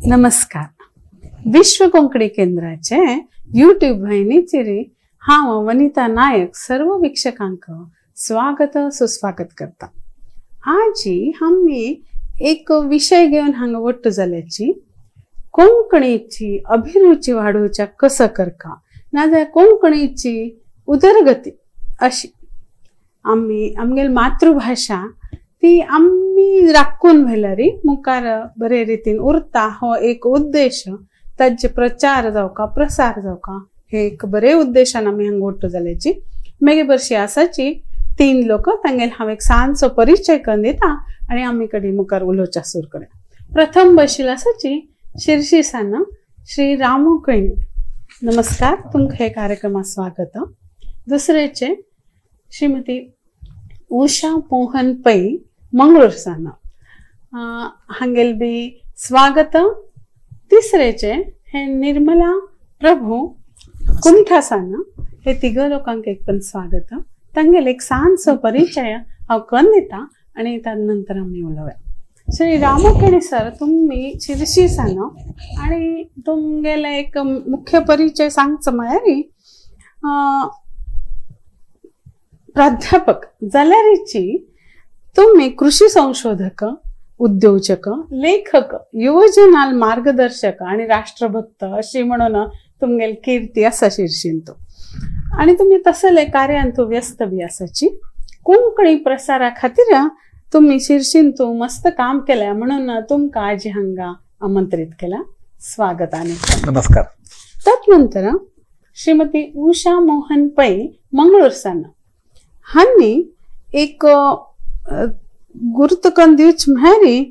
नमस्कार. विश्व कोंकणी केंद्राचे यूट्यूब वाहिनीचेर हांव वनिता नायक सर्व वीक्षकांक स्वागत सुस्वागत करता. आजी आमी एक विशय घेवन हांगा वट्टू जाल्याची कोंकणीची अभिरुची वाडोवच्या कसो करका नाजाल्यार कोंकणीची उदरगती अशी आमी आमगेली मातृभाशा ती आमी राखून व्हेल्यारी मुखार बरे रितीन उरता हो एक उद्देश, ताजे प्रचार जावका प्रसार जावका हे एक बरे उद्देशान आमी हांगा वट्टू जाल्याची. मागीर बरशी आसाची तीन लोक तांगेल हांव एक ल्हानसो परिचय करून दिता आनी आमी कडेन मुखार उलोवच्या सुरू करूया. प्रथम बशील आसाची शिर्शी सान श्री रामू केणी. नमस्कार, तुमकां हे कार्यक्रमात स्वागत. दुसरेचे श्रीमती उषा मोहन पै मंगळूर सान, हांगेल बी स्वागत. तिसरेचे हे निर्मला प्रभू कुमठा सान, हे तिग लोकांक एक पण स्वागत. तांगेल एक ल्हानसो परिचय हांव करून दिता आनी नंतर आमी उलोवया. श्री रामू केणी सर, तुमी शिर्शी सान आनी तुमगेले एक मुख्य परिचय सांगचो म्हळ्यार प्राध्यापक जाल्यारीची तुम्ही कृषी संशोधक, उद्योजक, लेखक, युवजनाल मार्गदर्शक आणि राष्ट्रभक्त अशी म्हणून तुमगेली कीर्ती आसा शिर्शींत. आणि तुम्ही तसले कार्यांत व्यस्त बी आसाची. कोंकणी प्रसारा खातीर तुम्ही शिर्शींत मस्त काम केल्या म्हणून तुमकां आजी हांगा आमंत्रित केला. स्वागत आणि नमस्कार. तदनंतर श्रीमती उषा मोहन पै मंगळूर सान हांणी एक गुरुतकन दिवच म्हळ्यार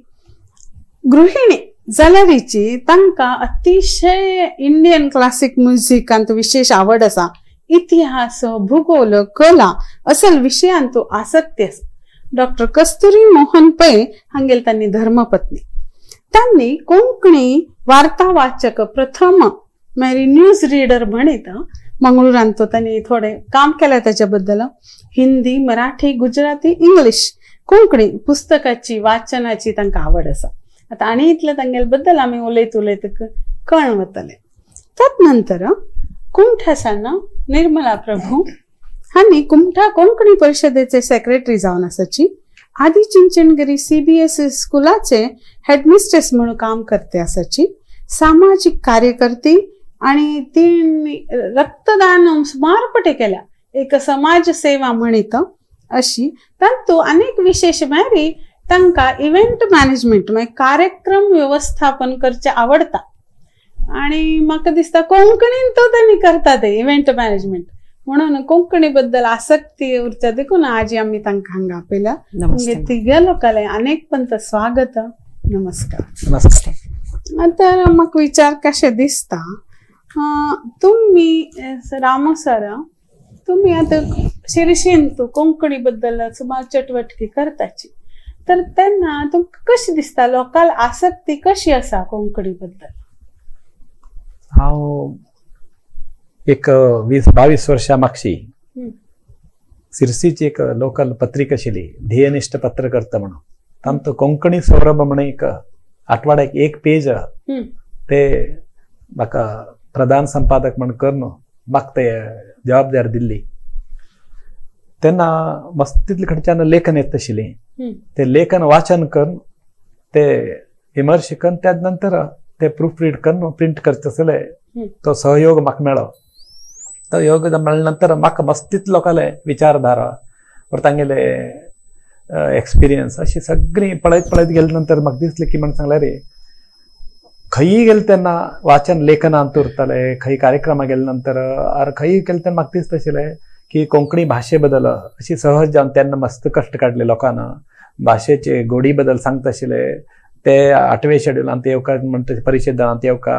गृहिणी जाल्यारीची तांकां अतिशय इंडियन क्लासिक म्युजिकांत विशेष आवड आसा. इतिहास, भूगोल, कला असल विशयांत आसक्ती आसा. डॉक्टर कस्तुरी मोहन पै हांगेल तांणी धर्मपत्नी. तांणी कोंकणी वार्तावाचक प्रथम म्हळ्यार न्यूज रीडर म्हणीत मंगळूरांत तांणी थोडे काम केलें. ताच्या बद्दल हिंदी, मराठी, गुजराती, इंग्लिश, कोंकणी पुस्तकाची वाचनाची तांकां आवड आसा. आतां आनी इतले तांगेले बद्दल आमी उलयत उलयत कळून वतले. तदनंतर कुमठा सान निर्मला प्रभू हांणी कुमठा कोंकणी परिशदेचे सेक्रेटरी जावन आसाची. आदी चिंचणगिरी CBSE स्कुलाचे हेडमिस्ट्रेस म्हणून काम करते आसाची. सामाजीक कार्यकर्ती आणि ती रक्तदान सुमारपटे केल्या, एक समाज सेवा म्हणीत अशी. तातूंत अनेक विशेष म्हळ्यार तांकां इव्हेंट मॅनेजमेंट म्हणजे कार्यक्रम व्यवस्थापन करचे आवडता आणि म्हाका दिसता कोंकणीन तो तांणी करता ते इव्हेंट मॅनेजमेंट म्हणून कोंकणी बद्दल आसक्ती उरता देखून आजी आमी तांकां हांगा आपयल्या. तिगे लोकांले अनेक पंत स्वागत. नमस्कार. नमस्ते. आतां म्हाका विचार कशें दिसता, तुमी रामू सर, तुमी आतां शिर्शींत कोंकणी बद्दल सुमार चटवटकी करताची, तर तेन्ना तुमकां कशें दिसता लोकांक आसक्ती कशी आसा कोंकणी बद्दल? हांव एक 20-22 वर्सां मागशी सिरसीची एक लोकल पत्रिका आशिल्ली, ध्येयनिष्ठ पत्रकर्ता म्हणून, तांचो कोंकणी सौरभ म्हणून एक आठवड्याक एक पेज ते म्हाका प्रधान संपादक म्हण करून म्हाका ते जबाबदारी दिल्ली. तेन्ना मस्त तितले खंयच्यान लेखन येत आशिल्लें, ते लेखन वाचन करून ते विमर्श करून त्या नंतर ते प्रूफ रीड करून प्रिंट करता आसले तो सहयोग म्हाका मेळ्ळो. तो योग मेळ्ळे नंतर म्हाका मस्तीत लोकांले विचारधारा वर तांगेले एक्सपिरियन्स अशी सगळी पळयत पळयत गेले नंतर म्हाका दिसलें की म्हण सांगलें रे खंयी गेले तेन्ना वाचन लेखनांत उरताले, खंय कार्यक्रमाक गेले नंतर आर खंयी गेले तेन्ना म्हाका दिसता आशिल्लें की कोंकणी भाशे बद्दल अशी सहज जावन तेन्ना मस्त कश्ट काडले लोकांना, भाशेचे गोडी बद्दल सांगता आशिल्ले ते आठवे शेड्युलांत येवका म्हणटा परिशदांत येवका,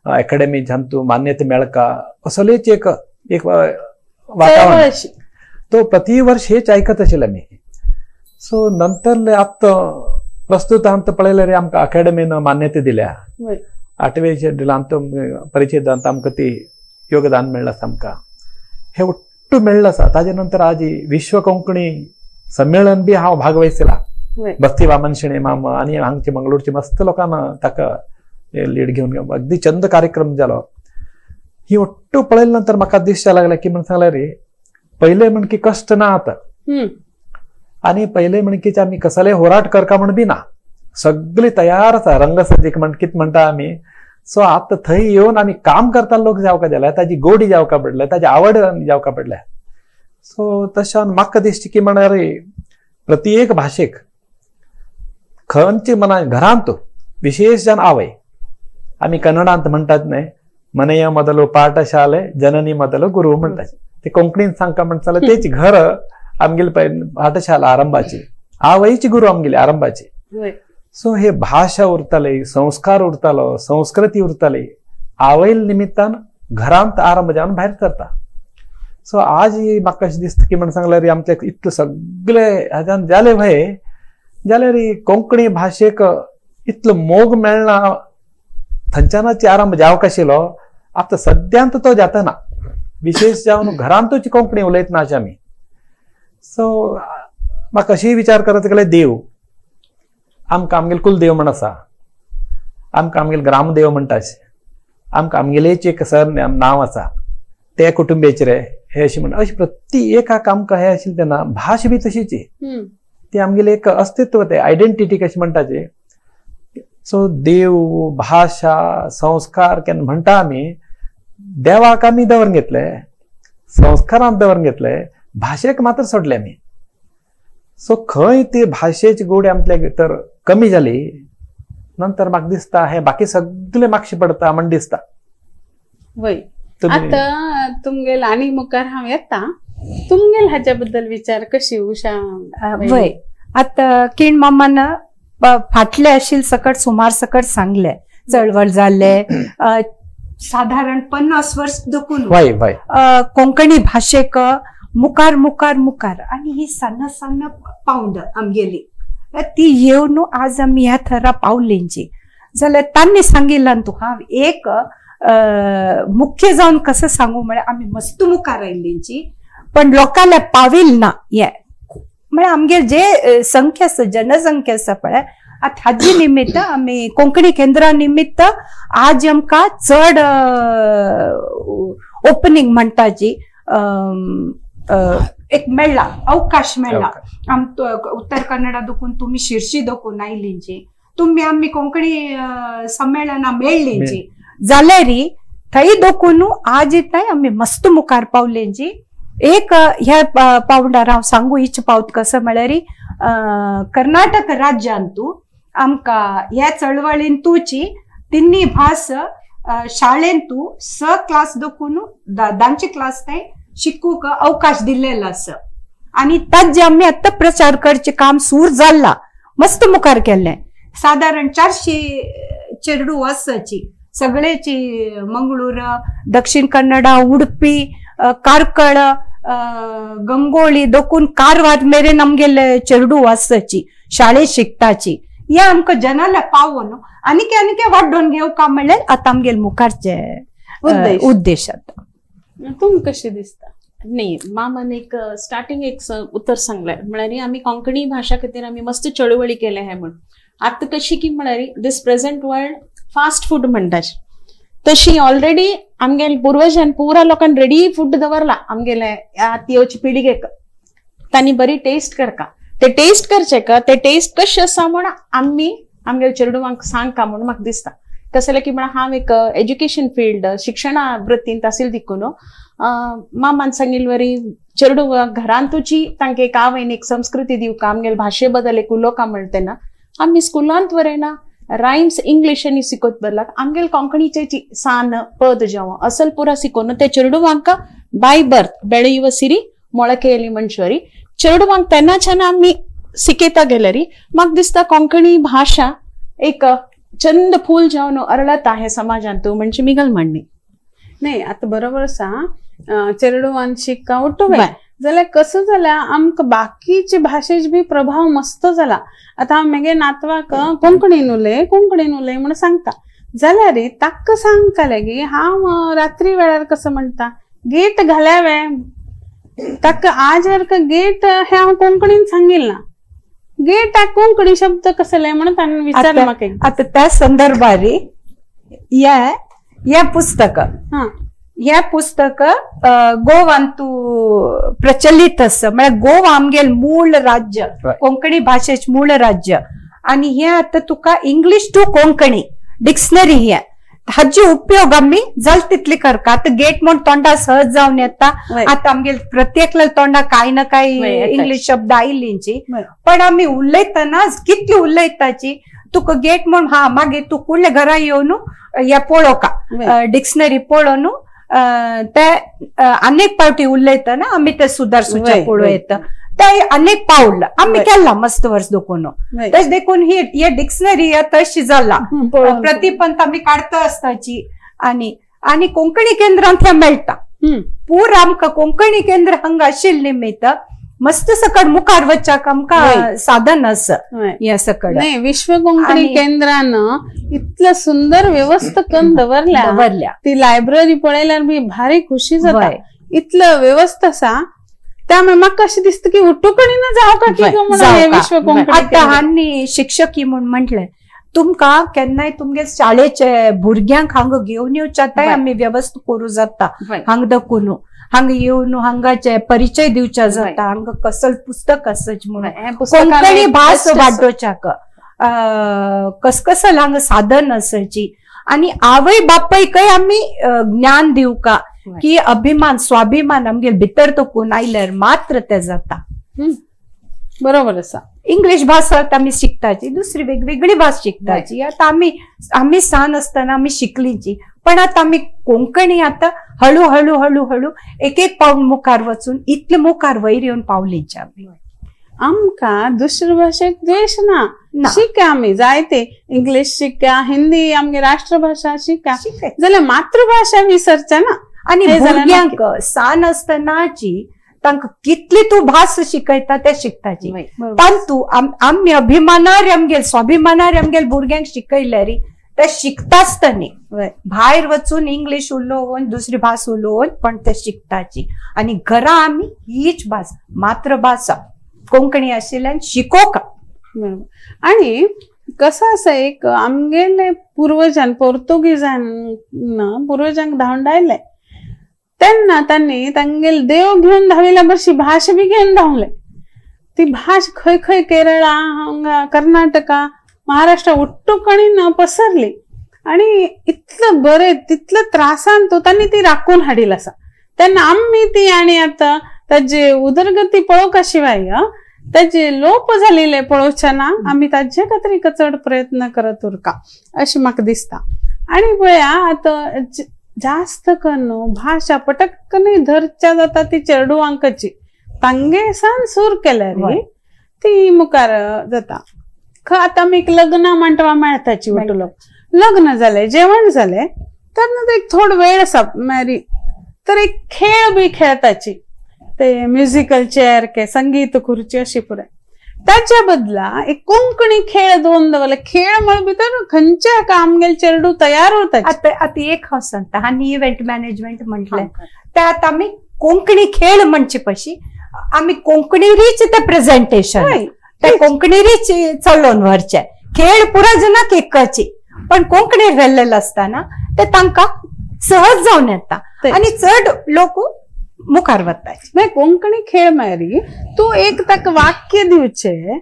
अकॅडमी तूं मान्यता मेळका, असलेच एक एक वातावरण तो प्रतिवर्ष हेच आयकत आशिल्ले आमी. सो नंतर आतां प्रस्तुत आमकां पळयल्यार आमकां अकॅडमीन मान्यता दिल्या, आठवे शेड्युलांत परिशदांत आमकां ती योगदान मेळ्ळां आमकां, हे ಒಟ್ಟು मेळ्ळां आसा. ताजे नंतर आज विश्व कोंकणी संमेलन बी हांव भाग वहिसला. बस्ती वामन शेणे मामा आनी हांगचे मंगळूरचे मस्त लोकांना ताका लीड घेवन अगदी चंद कार्यक्रम जालो. ही ಒಟ್ಟು पळयले नंतर म्हाका दिसच्या लागलें की म्हण सांगलें रे पयले म्हण की कश्ट ना आतां आनी पयले म्हण की आमी कसले होराट करका म्हण बी ना, सगळी तयार आसा रंगसज्जीक म्हण कित म्हणटा आमी. सो आतां थंय येवन आमी काम करता लोक जावका जाल्या, ताजी गोडी जावका पडल्या, ताजी आवड जावका पडल्या. सो तशें म्हाका दिसता की म्हण रे प्रत्येक भाशेक खंयचे मना घरांत विशेष जावन आवय, आमी कन्नडांत म्हणटात न्हय मनेय ಮೊದಲು पाठशाले जननी ಮೊದಲು गुरु म्हणटात, ते कोंकणीन सांगका म्हणटा जाल्यार तेच घर आमगेली पाठशाला आरंभाची, आवयची गुरु आमगेली आरंभाची. सो हे भाशा उरताले, संस्कार उरतालो, संस्कृती उरताली आवयल निमित्तान घरांत आरंभ जावन भायर सरता. सो आज म्हाका अशें दिसता की म्हण सांगल्यार आमचे इतले सगळे हाज्यान जाले भंय जाल्यार कोंकणी भाशेक इतलो मोग मेळना, थंयच्यानच आरंभ जावंक आशिल्लो आतां सद्यांत तो जातना, विशेष जावन घरांतूच कोंकणी उलयतना आमी. सो म्हाका अशीय विचार करत गेल्यार देव आमकां आमगेले कुलदेव म्हण आसा, आमकां आमगेले ग्रामदेव म्हणटा, आमकां आमगेलेच एक सर नांव आसा ते कुटुंबियाचे रे हे अशें म्हण अशें प्रत्येकाक आमकां हें आशिल्लें तेन्ना भाश बी तशीच ती आमगेलें एक अस्तित्व तें आयडेंटिटी कशें म्हणटाचे. सो देव भाशा संस्कार केन्ना म्हणटा आमी देवाक आमी दवरून घेतले, संस्कारांत दवरून घेतले, भाशेक मात्र सोडले आमी. सो खंय ती भाशेची गोडी आमच्या भितर कमी जाली नंतर म्हाका दिसता हे बाकी सगळे मागशे पडता म्हण दिसता. वय आतां तुमगेल आनी मुखार हांव येता, तुमगेल हाच्या बद्दल विचार कशी उषा? वय आतां किण मामान फाटले आशिल्ले सकट सुमार सकट सांगले, चळवळ जाल्ले साधारण 50 वर्स दखून कोंकणी भाशेक मुखार मुखार मुखार आनी ही सान्न सान्न पावंड आमगेली ती येवन आज आमी ह्या थरा पावलेंची. जाल्यार तांणी सांगिल्ल्यान तूं हांव एक मुख्य जावन कसं सांगू म्हळ्यार आमी मस्त मुखार आयिल्लींची पण लोकांना पाविल ना हे म्हळ्यार आमगेर जे संख्या आसा जनसंख्या आसा पळय आतां हाजी निमित्त आमी कोंकणी केंद्रा निमित्त आज आमकां चड ओपनींग म्हणटा जी एक मेळ्ळा अवकाश मेळ्ळा. आम उत्तर कन्नडा दोकून तुमी शिर्शी दोकून आयलींची तुमी आमी कोंकणी संमेलनां मेळ्ळींची जाल्यार थंय दोकून आज येताय आमी मस्त मुखार पावलेंची. एक ह्या पावंडार हांव सांगू इच्छ पावत कसं म्हळ्यार कर्नाटक राज्यांतू आमकां ह्या चळवळींतूची तिन्ही भास शाळेंतू 6 क्लास दोकून 10 क्लास थंय शिकूंक अवकाश दिल्लेलो आसा आनी ताजे आमी आतां प्रचार करचें काम सूर जाल्ला, मस्त मुखार केल्लें. सादारण 400 चेडूं आसाची सगळेची मंगळूर, दक्षिण कन्नडा, उडपी, कार्कळ, गंगोळी दोकून कारवार मेरेन आमगेले चेडूं आसाची शाळेत शिकताची. ह्या आमकां जनाला पावोन आनीक आनीक वाडोवन घेवका म्हणल्यार आतां आमगेले मुखारचे उद्देश. आतां तुमकां कशें दिसता? नाही मामान एक स्टार्टिंग एक उत्तर सांगलें म्हळ्यार आमी कोंकणी भाशा खातीर आमी मस्त चळवळी केल्या हे म्हण. आतां कशी की म्हळ्यार this present world fast food म्हणटा तशी ऑलरेडी आमगेले पुर्वजान पुरा लोकांक रेडी फूड दवरला आमगेले आतां येवचे पिळगेक, तांणी बरी टेस्ट करका ते टेस्ट करचे का ते टेस्ट कशें आसा म्हण आमी आमगेले चेडवांक सांगका म्हण म्हाका दिसता. कसलें की म्हण हांव एक एज्युकेशन फिल्ड शिक्षणा वृत्तींत आशिल्लें देखून मामान सांगिल्ले वरी चेडूं घरांतूची तांकां एक आवयन एक संस्कृती दिवका आमगेले भाशे बद्दल एक उलोवका म्हणटा तेन्ना आमी स्कुलांत वरयना रायम्स इंग्लिश आनी शिकोत बदलाक आमगेले कोंकणीचे सान पद जावं असल पुरा शिकोवन ते चेडवांक बाय बर्थ ಬೆಳೆಯುವ ಸಿರಿ ಮೊಳಕೆಯಲ್ಲಿ ಮನುಷ್ಯರಿ चेडवांक तेन्नाच्यान आमी शिकयता गेल्यार म्हाका दिसता कोंकणी भाशा एक चंद फूल जावन अरळता हे समाजांत म्हणजे मिगल म्हणणी. नाही आतां बरोबर आसा चेडवान शिक्का उठो जाल्यार कसं जाल्यार आमकां बाकीचे भाशेच बी प्रभाव मस्त जाला. आतां हांव म्हगे नातवाक कोंकणीन उलय कोंकणीन उलय म्हण सांगता जाल्यार ताका सांगतालें की हांव रात्री वेळार कसं म्हणटा गेट घाल्यावे ताका आज गेट हे हांव कोंकणीन सांगिल ना गेट कोंकणी शब्द कसले म्हणून ताणें विचारलें म्हाका. आतां त्या संदर्भारी हे पुस्तक, हे पुस्तक गोवांतू प्रचलित आसा, म्हळ्यार गोवा आमगेल मूळ राज्य, कोंकणी भाशेचे मूळ राज्य. आणि हे आता तुका इंग्लिश टू कोंकणी डिक्शनरी हे हाजी उपयोग आम्ही जाल तितली करका. आता गेट म्हण तोंडा सहज जावन येता, आता आमगेल प्रत्येकला तोंडा काय ना काय इंग्लिश शब्द आयिल्लींची, पण आम्ही उलयतना कितली उलयताची तुका गेट म्हण हा मागीर तूं कुडल्या घरा येवन हे पळोवका डिक्शनरी पळोवन ते अनेक पावटी उलयतना आमी ते सुदारसुच्या पळोवं येता. ते अनेक पावल आमी केला मस्त वर्स देखून, तशें देखून ही डिक्शनरी तशी जाला प्रतिपंत आमी काडता आसताची. आनी आनी कोंकणी केंद्रांत हें मेळटा पूर आमकां कोंकणी केंद्र हांगा आशिल्ले निमित्त मस्त सकड मुखार वच्चाक आमकां साधन आसा हे सकड. विश्व कोंकणी केंद्रान इतलं सुंदर व्यवस्था करून दवरल्या, ती लायब्ररी पळयल्यार बी भारी खुशी जाता, इतलं व्यवस्था आसा. त्यामुळे म्हाका अशें दिसता की उट्टूकणी ना जावं का की विश्व कोंकणी. आतां हांणी शिक्षकी म्हूण म्हटलें तुमकां केन्नाय तुमगे शाळेचे भुरग्यांक हांगा घेवन येवच्या ताय आमी व्यवस्था करूं जाता, हांगा दखून हांगा येवन हांगाचे परिचय दिवच्या जाता, हांगा कसल पुस्तक आसच म्हणून कोंकणी भास वाडोवच्याक कसकसल हांगा साधन आसची. आनी आवय बापायकय आमी ज्ञान दिवका की अभिमान स्वाभिमान आमगेल भितर तकून आयल्यार मात्र ते जाता. बरोबर आसा. इंग्लिश भास आमी शिकताची, दुसरी वेगवेगळी भास शिकताची. आतां आमी आमी सान आसतना आमी शिकलीची, पण आतां आमी कोंकणी आतां हळू हळू हळू हळू एक एक पावल मुखार वचून इतले मुखार वयर येवन पावलीची आमी. आमकां दुसरे भाशेक द्वेश ना, शिका आमी जायते इंग्लिश शिका, हिंदी आमगे राष्ट्रभाशा शिका, जाल्यार मातृभाशा विसरच्या ना. आनी भुरग्यांक सान आसतनाची तांकां कितली तूं भास शिकयता ते शिकताची, तांतू आमी अभिमानार आमगेल स्वाभिमानार आमगेल भुरग्यांक शिकयल्यार ते शिकताच तनी भायर वचून इंग्लिश उलोवन दुसरी भास उलोवन पण ते शिकताची. आनी घरा आमी हीच भास मातृभाशा कोंकणी आशिल्ल्यान शिकोवका. आणि कसं आसा एक आमगेले पुर्वजान पोर्तुगीजान पुर्वजांक धांवडायले तेन्ना तांणी तांगेले देव घेवन धांविल्ल्या बशी भाश बी घेवन धांवले. ती भाश खंय खंय केरळा हांगा कर्नाटका महाराष्ट्र उट्टूकणीन पसरली आणि इतलं बरें तितलं त्रासान तो तांणी ती राखून हाडिल आसा. तेन्ना आमी ती आनी आतां ताजे उदरगती पळोवका शिवाय ताजे लोप झालेले पळोवच्या ना आमी ताजे खातीर चड प्रयत्न करत उरका अशें म्हाका दिसता. आनी पळया आतां जास्त करून भाशा पटकन धरच्या जाता ती चेडवांकची तांगे सान सूर केल्यार ती मुखार जाता. आतां आमी एक लग्न मांडवा मेळटाची उठलो लग्न जालें जेवण जालें तेन्ना एक थोडो वेळ आसा मॅरी तर एक खेळ बी खेळताची ते म्युझिकल चेअर के संगीत खुर्ची अशी पुराय. ताच्या बदला एक कोंकणी खेळ दोन दवरले खेळ म्हळ भितर खंयच्या एका आमगेले चेडू तयार होता. आतां आतां एक हांव सांगता आनी इव्हेंट मॅनेजमेंट म्हटलें ते आतां आमी कोंकणी खेळ म्हणचे पशी आमी कोंकणीरीच ते प्रेझेंटेशन ते कोंकणीरीच चलोवन व्हरचे खेळ पुरा जनाक एकाची पण कोंकणीर व्हेल्लेले आसतना ते तांकां सहज जावन येता आनी चड लोक मुखार वता. कोंकणी खेळ म्हळ्यार तूं एक ताका वाक्य दिवचें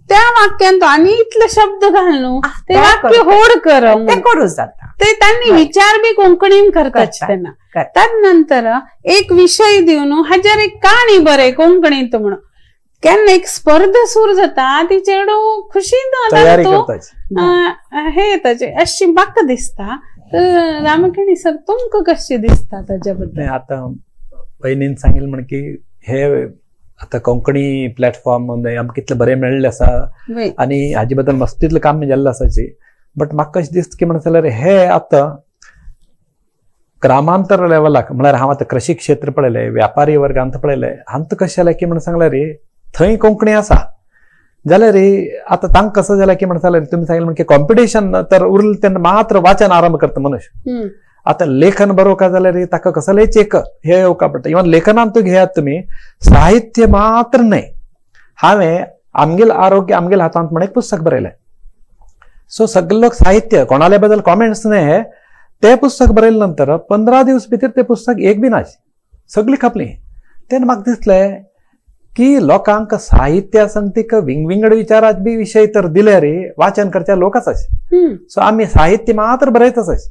त्या वाक्यान तो आनी इतले शब्द घालून ते वाक्य होड कर ते करूं जाता ते तांणी विचार बी कोंकणीन करतात तेन्ना. त्यानंतर एक विशय दिवन हाजेर एक काणी बरय कोंकणींत म्हणून केन्ना एक स्पर्धा सुरू जाता ती चेडूं खुशीन हे येताचे अशी म्हाका दिसता. तर रामकिणी सर तुमकां कशें दिसता ताच्या बद्दल? आतां वयनीन सांगिल्लें म्हण की हे आतां कोंकणी प्लॅटफॉर्म आमकां कितलें बरें मेळिल्लें आसा आनी हाजे बद्दल मस्त तितलें काम जाल्लें आसाची, बट म्हाका कशें दिसता की म्हणत जाल्यार हे आतां ग्रामांतर लेवलाक म्हळ्यार हांव आतां कृषी क्षेत्र पळयलें व्यापारी वर्गांत पळयलें हांत कशें जालें की म्हणून सांगल्यार थंय कोंकणी आसा जाल्यार आतां तांकां कसो जालें की म्हणत जाल्यार तुमी सांगलें म्हण की कॉम्पिटिशन तर उरलें तेन्ना मात्र वाचन आरंभ करता मनुष्य. आतां लेखन बरोवका जाल्यार ताका कसलेच एक हे येवका पडटा. इवन लेखनान तूं घेयात तुमी साहित्य मात्र न्हय. हांवें आमगेल आरोग्य आमगेल हातांत म्हण एक पुस्तक बरयलें. सो सगळे लोक साहित्य कोणाले बद्दल कॉमेंट्स न्हय हे ते पुस्तक बरयले नंतर 15 दिवस भितर ते पुस्तक एक बी नाच सगळी खपली. तेन्ना म्हाका दिसलें की लोकांक साहित्या संगतीक विंगविंगड विचारात बी विशय तर दिले रे वाचन करच्या लोक आसाच. सो आमी साहित्य मात्र बरयत आसाच.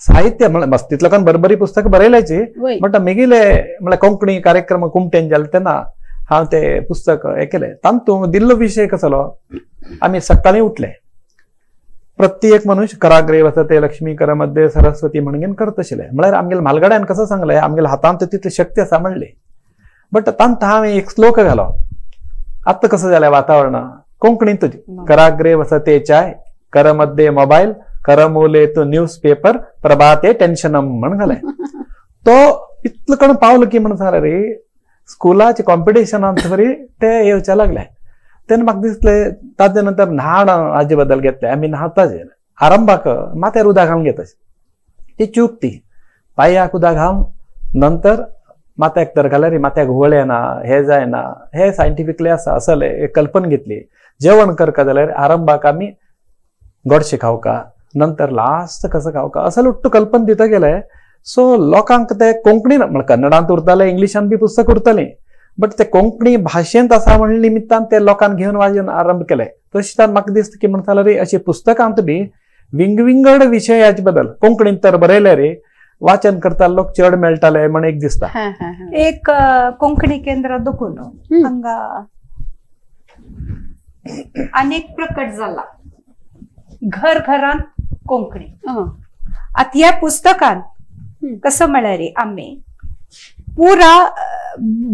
साहित्य म्हळ्यार मस्तीत लोकांक बरी बरी पुस्तकां बरयल्याची बट मेगिले म्हळ्यार कोंकणी कार्यक्रम कुमटेन जाले तेन्ना हांव ते पुस्तक हे केलें. तातूंत दिल्लो विशय कसलो, आमी सकाळीं उठले प्रत्येक मनुष्य कराग्रे वसते लक्ष्मी करमध्ये सरस्वती म्हणून करत आशिल्ले. म्हळ्यार आमगेले म्हालगड्यान कसो सांगलें आमगेल्या हातांत तितली शक्ती आसा म्हणली. बट तांत हांवें एक श्लोक घालो. आतां कसो जालें वातावरण कोंकणींत कराग्रे वसते चाय करमध्ये मोबायल करमूले तू न्यूज पेपर प्रभाते टेन्शनम म्हण घालें. तो इतलो कण पावलो की म्हण सांगलें रे स्कुलाचे कॉम्पिटिशनांत बरी ते येवचे लागले. तेन्ना म्हाका दिसलें ताजे नंतर न्हाण हाजे बद्दल घेतलें. आमी न्हाताचे आरंभाक माथ्यार उदक घालून घेता ती चूक ती पांयाक उदक घालून नंतर माथ्याक तर घाल्यार माथ्याक घुंवळ येना हे जायना हे सायंटिफिकली आसा असले एक कल्पना घेतली. जेवण करका जाल्यार आरंभाक आमी गोडशें खावका नंतर लास्ट कसो खावका असले उट्टू कल्पना दिता गेले. सो लोकांक ते कोंकणी म्हळ्यार कन्नडांत उरताले इंग्लिशान बी पुस्तक उरतालीं बट ते कोंकणी भाशेंत आसा म्हण निमित्तान ते लोकांक घेवन वाचून आरंभ केले. तशें म्हाका दिसता की म्हणटाले रे अशे पुस्तकांत बी विंगविंगड विशयाचे बद्दल कोंकणींत तर बरयले रे वाचन करता लोक चड मेळटाले म्हण एक दिसता. एक कोंकणी केंद्र दुखून हांगा अनेक प्रकट जाला घर घरांत कोंकणी. आतां ह्या पुस्तकान कसं म्हळ्यार आमी पुरा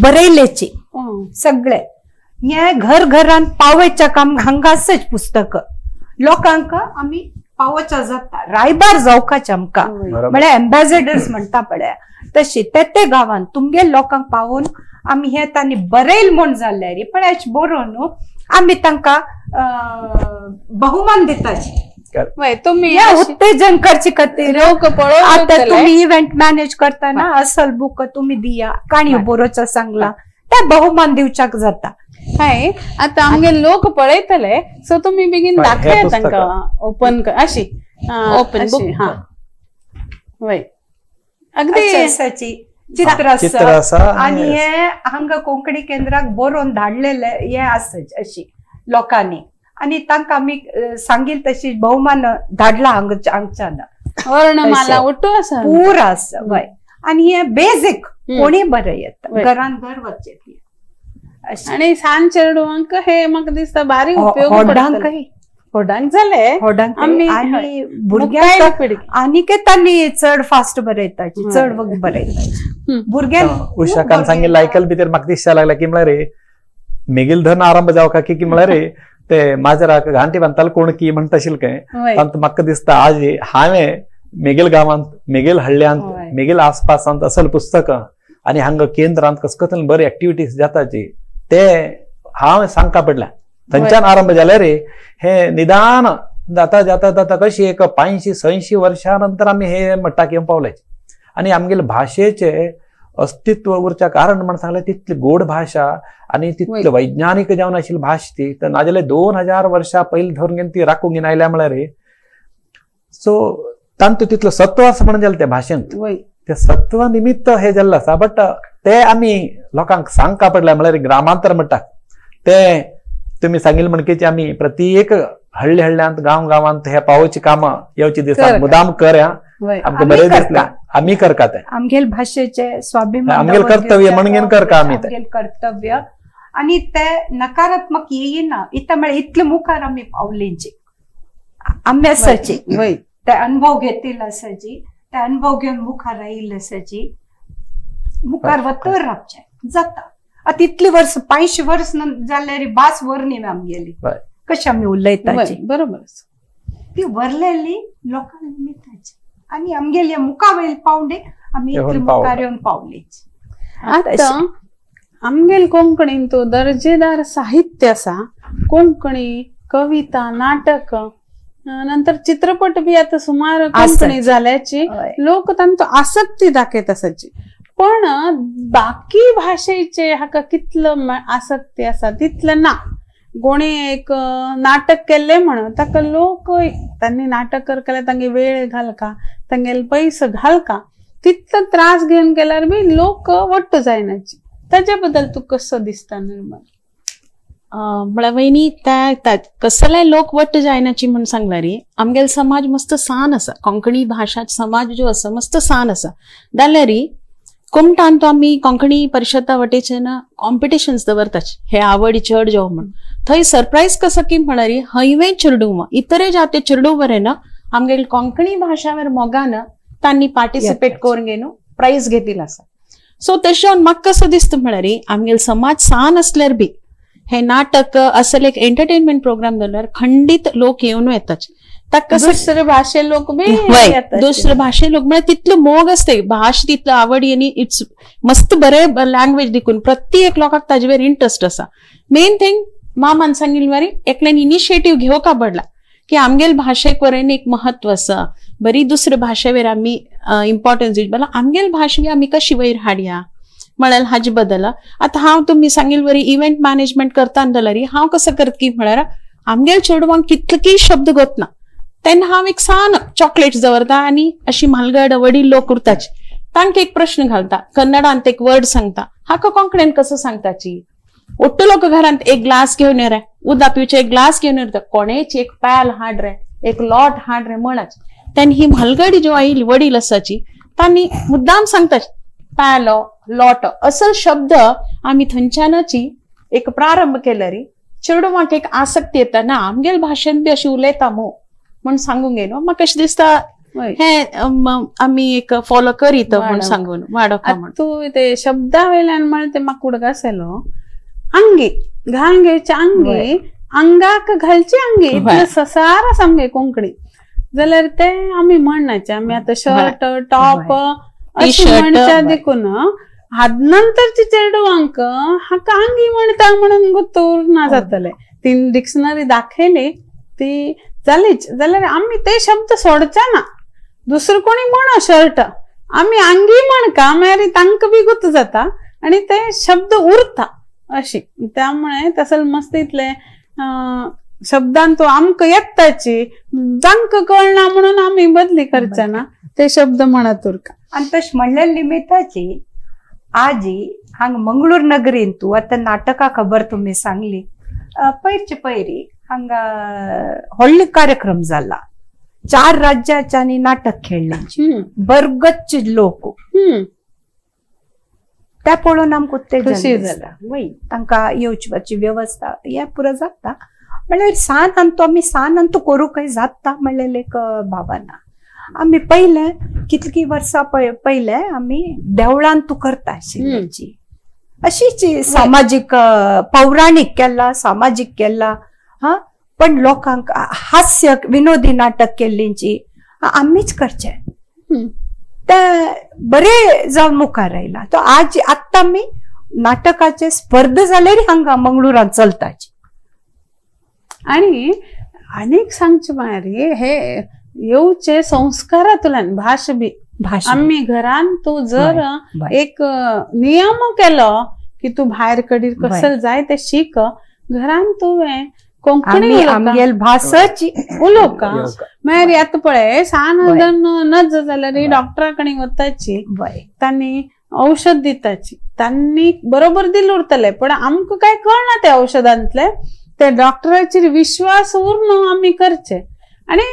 बरयल्याची सगळे हे घर घरांत पावयच्या काम हांगा आसच पुस्तक लोकांक आमी पावोवच्या जाता रायबार जावकाच आमकां म्हळ्यार एम्बॅसेडर्स म्हणटा पळय तशी ते ते गांवांत तुमगे लोकांक पावोवन आमी हे तांणी बरयल म्हूण जाल्यार पळय बरोवन न्हू आमी तांकां बहुमान दिताची. उत्तेजन करचे खातीर आता तुम्ही इव्हेंट मॅनेज करताना असल बुक तुम्ही दिया काणयो बरोवच्या सांगला ते बहुमान दिवच्याक जाता. हय आता आमगे लोक पळयतले सो तुम्ही बेगीन दाखया तांकां ओपन अशी ओपन बुक. हा वय अगदी चित्र आसा आणि हे हांगा कोंकणी केंद्राक बरोवन धाडलेले हे आसा अशी लोकांनी आणि तांकां आमी सांगील तशी बहुमान धाडला हांगच्यान वर्णमाला ಒಟ್ಟು आसा पूरा आसा वय. आणि हे बेसिक कोणी बरं येता घरान घर वचचे आणि सान चेडवांक हे म्हाका दिसता बारीक उपयोग होडांक जाले आणि भुरग्यांक आनीक तांणी चड फास्ट बरयता चड बरयता भुरग्यांक. उषाकान सांगिल्लें आयकल भितर म्हाका दिसता लागला की म्हळ्यार रे मेगील धन आरंभ जावका की म्हळ्यार रे ते माजराक घांटी बांदताले कोण की म्हणटा काय तांत म्हाका दिसता आज हांवें मेगेल गांवांत मेगेल हळ्यांत मेगेल आसपासांत असल पुस्तकां आनी हांगा केंद्रांत कसकतन बरी एक्टिविटीज जाताची ते हांव सांगका पडल्या थंयच्यान आरंभ जाले रे हे निदान जाता जाता जाता कशी एक 500-600 वर्षां नंतर आमी हे मट्टाक येवन पावले. आनी आमगेले भाशेचे अस्तित्व उरच्या कारण म्हण सांगलें तितली गोड भाशा आनी तितली वैज्ञानिक जावन आशिल्ली भाश ती तर नाजाल्यार 2000 वर्षां पयलीं धरून घेवन ती राखूंक घेवन आयल्या म्हळ्यार रे. सो तांतूं तितलो सत्व आसा म्हणून जालें त्या भाशेंत ते सत्व निमित्त हे जाल्लें आसा. बट ते आमी लोकांक सांगका पडल्या म्हळ्यार ग्रामांतर म्हणटा ते तुमी सांगिल्लें म्हणकीच आमी प्रत्येक हळ्ळी हळ्ळ्यांत गांव गांवांत हे पावोवची कामां येवची दिसा मुदाम कर आमकां बरें दिसलें आमी करका ते आमगेल भाशेचे स्वाभिमान आमगेल कर्तव्य म्हणून करका आमी आमगेल कर्तव्य आणि ते नकारात्मक येईना इथं म्हळ्यार इतले मुखार आमी पावलेंची आमी आसाची ते अनुभव घेतील आसाची ते अनुभव घेवन मुखार आयिल्ले आसाची मुखार वतर रावचे जाता. आतां इतली वर्स 500 वर्स जाल्यार भास वरनी आमगेली कशी आमी उलयताची बरोबर ती वरलेली लोकांक निमित्ताची आणि आमगेले मुखावयल पावंडे आमी इतले मुखार येवन पावली. आतां आमगेल कोंकणींत दर्जेदार साहित्य आसा कोंकणी कविता नाटक नंतर चित्रपट बी आता सुमार कोंकणी जाल्याची लोक तांचो आसक्ती दाखयत आसाची पण बाकी भाशेचे हाका कितलो आसक्ती आसा तितले ना. कोणी एक नाटक केल्ले म्हण ताका लोक तांणी नाटक करतले तांगे वेळ घालका तांगेले पैसे घालका तितलो त्रास घेवन गेल्यार बी लोक वट्ट जायनाची. ताच्या बद्दल तूं कसो दिसता निर्मल? म्हळ्यार वयनी त्या कसले लोक वट्ट जायनाची म्हण सांगला रे, आमगेलो समाज मस्त सान आसा, कोंकणी भाशा समाज जो आसा मस्त सान आसा. जाल्यार कुमटान तो आमी कोंकणी परिशदा वटेच्यान कॉम्पिटिशन्स दवरताच हे आवड चड जावं म्हण. थंय सरप्रायज कसो की म्हळ्यार हयवे चेडूं इतरे जाते चेडूं बरें ना आमगेले कोंकणी भाशावर मोगान तांणी पार्टिसिपेट करून घेवन प्रायज घेतिल्लो आसा. सो तशें म्हाका कसो दिसता म्हळ्यार आमगेलो समाज सान आसल्यार बी हे नाटक असल एक एंटरटेनमेंट प्रोग्राम जाल्यार खंडीत लोक येवन येताच. दुसरे भाशे लोक बी दुसरे भाशे लोक म्हळ्यार तितलो मोग आसता भाश तितलो आवड आनी it's मस्त बरे लँग्वेज देखून प्रत्येक लोकांक ताजे वयर इंट्रस्ट आसा. मेन थिंग मामान सांगिल्ले वरी एकल्यान इनिशिएटीव घेवंक पडला की आमगेल भाशेक वरेन एक महत्व आसा, बरी दुसरे भाशेवेर आमी इम्पॉर्टन्स दिवची बदला आमगेल भाशे आमी कशी वयर हाडया म्हळ्यार हाजे बदल. आतां हांव तुमी सांगिल्ले वरी इव्हेंट मॅनेजमेंट करता जाल्यार हांव कसो करता की म्हळ्यार आमगेल चेडवांक कितले शब्द गोतना तेन्ना हांव एक सान चॉकलेट्स दवरता आनी अशी म्हालगड वडील लोक उरताची तांकां एक प्रश्न घालता, कन्नडांत एक वर्ड सांगता, हाका कोंकणीन कसो सांगताची. ഒಟ್ಟು लोक घरांत एक ग्लास घेवन रे, उदक पिवचे एक ग्लास घेवन येता, कोणेची एक प्याल हाड रे, एक लोट हाड रे म्हणाच. तेन्ना ही म्हालगडी ज्यो आयिल्ली वडील आसाची तांणी मुद्दाम सांगता प्यालो लोट असल शब्द आमी थंयच्यानची एक प्रारंभ केलो रे. चेडवांक एक आसक्ती येता ना आमगेल भाशेन बी अशी उलयता मू म्हण सांगूंक येना. म्हाका अशें दिसता हे आमी एक फॉलो करीत म्हण सांगून वाडोवका म्हण. तूं ते शब्दा वयल्यान म्हण ते म्हाका उडगास आयलो, अंगी घालून घेवचे अंगी अंगाक घालची अंगी इतले ससार आसा आमगे कोंकणी जाल्यार ते आमी म्हणनाचे. आमी आतां शर्ट टॉप अशी म्हणच्या देखून नंतरचे चेडवांक हाका अंगी म्हणटा म्हणून गुत्त उरना जातले. ती डिक्शनरी दाखयली ती जालीच जाल्यार आमी ते शब्द सोडचे ना. दुसरं कोणी म्हण शर्ट आमी अंगी म्हणका मागीर तांकां बी गुत्त जाता आनी ते शब्द उरता अशी. त्यामुळे तसल मस्त इतले शब्दान तो आमकां येताची तांकां कळना म्हणून आमी बदली करचे ना ते शब्द म्हणत उरका. आनी तशें म्हणल्या निमित्ताची आजी हांगा मंगळूर नगरीन तूं आतां नाटकां खबर तुमी सांगली पयरचे पयरी हांगा व्हडलो कार्यक्रम जाला, 4 राज्याच्यांनी नाटक खेळ्ळें, बरगच्च लोक त्या पळोवन आमकां उत्तेजन जाता, तांकां येवपाची वेवस्था हें पुरो जाता. म्हणल्यार सान अंतू आमी सान अंतू करूंकय जाता म्हणलें एक भावना. आमी पयलें कितलीं वर्सां पयलें आमी देवळान तूं करता आशिल्ली अशीच सामाजीक पौराणीक केला सामाजीक केला हा, पण लोकांक हास्य विनोदी नाटक केल्लींची आमीच करचे ते बरे जावन मुखार आयला. तो आज आत्तां आमी नाटकाचे स्पर्धा जाल्यार हांगा मंगळुरांत चलताची. आनी आनीक सांगचें म्हळ्यार हे येवचे संस्कारांतल्यान भाश बी आमी घरान तूं जर एक नियम केलो की तूं भायर कडीर कसल जाय ते शीक, घरान तुवें कोंकणी आमगेल भासची उलोवका. मागीर आतां पळय सान नज जाल्यार डॉक्टरा कडेन वताची तांणी औषध दिताची, तांणी बरोबर दिल उरतले पण आमकां काय कळना त्या औषधांतले, ते डॉक्टराचेर विश्वास उरना आमी करचे. आनी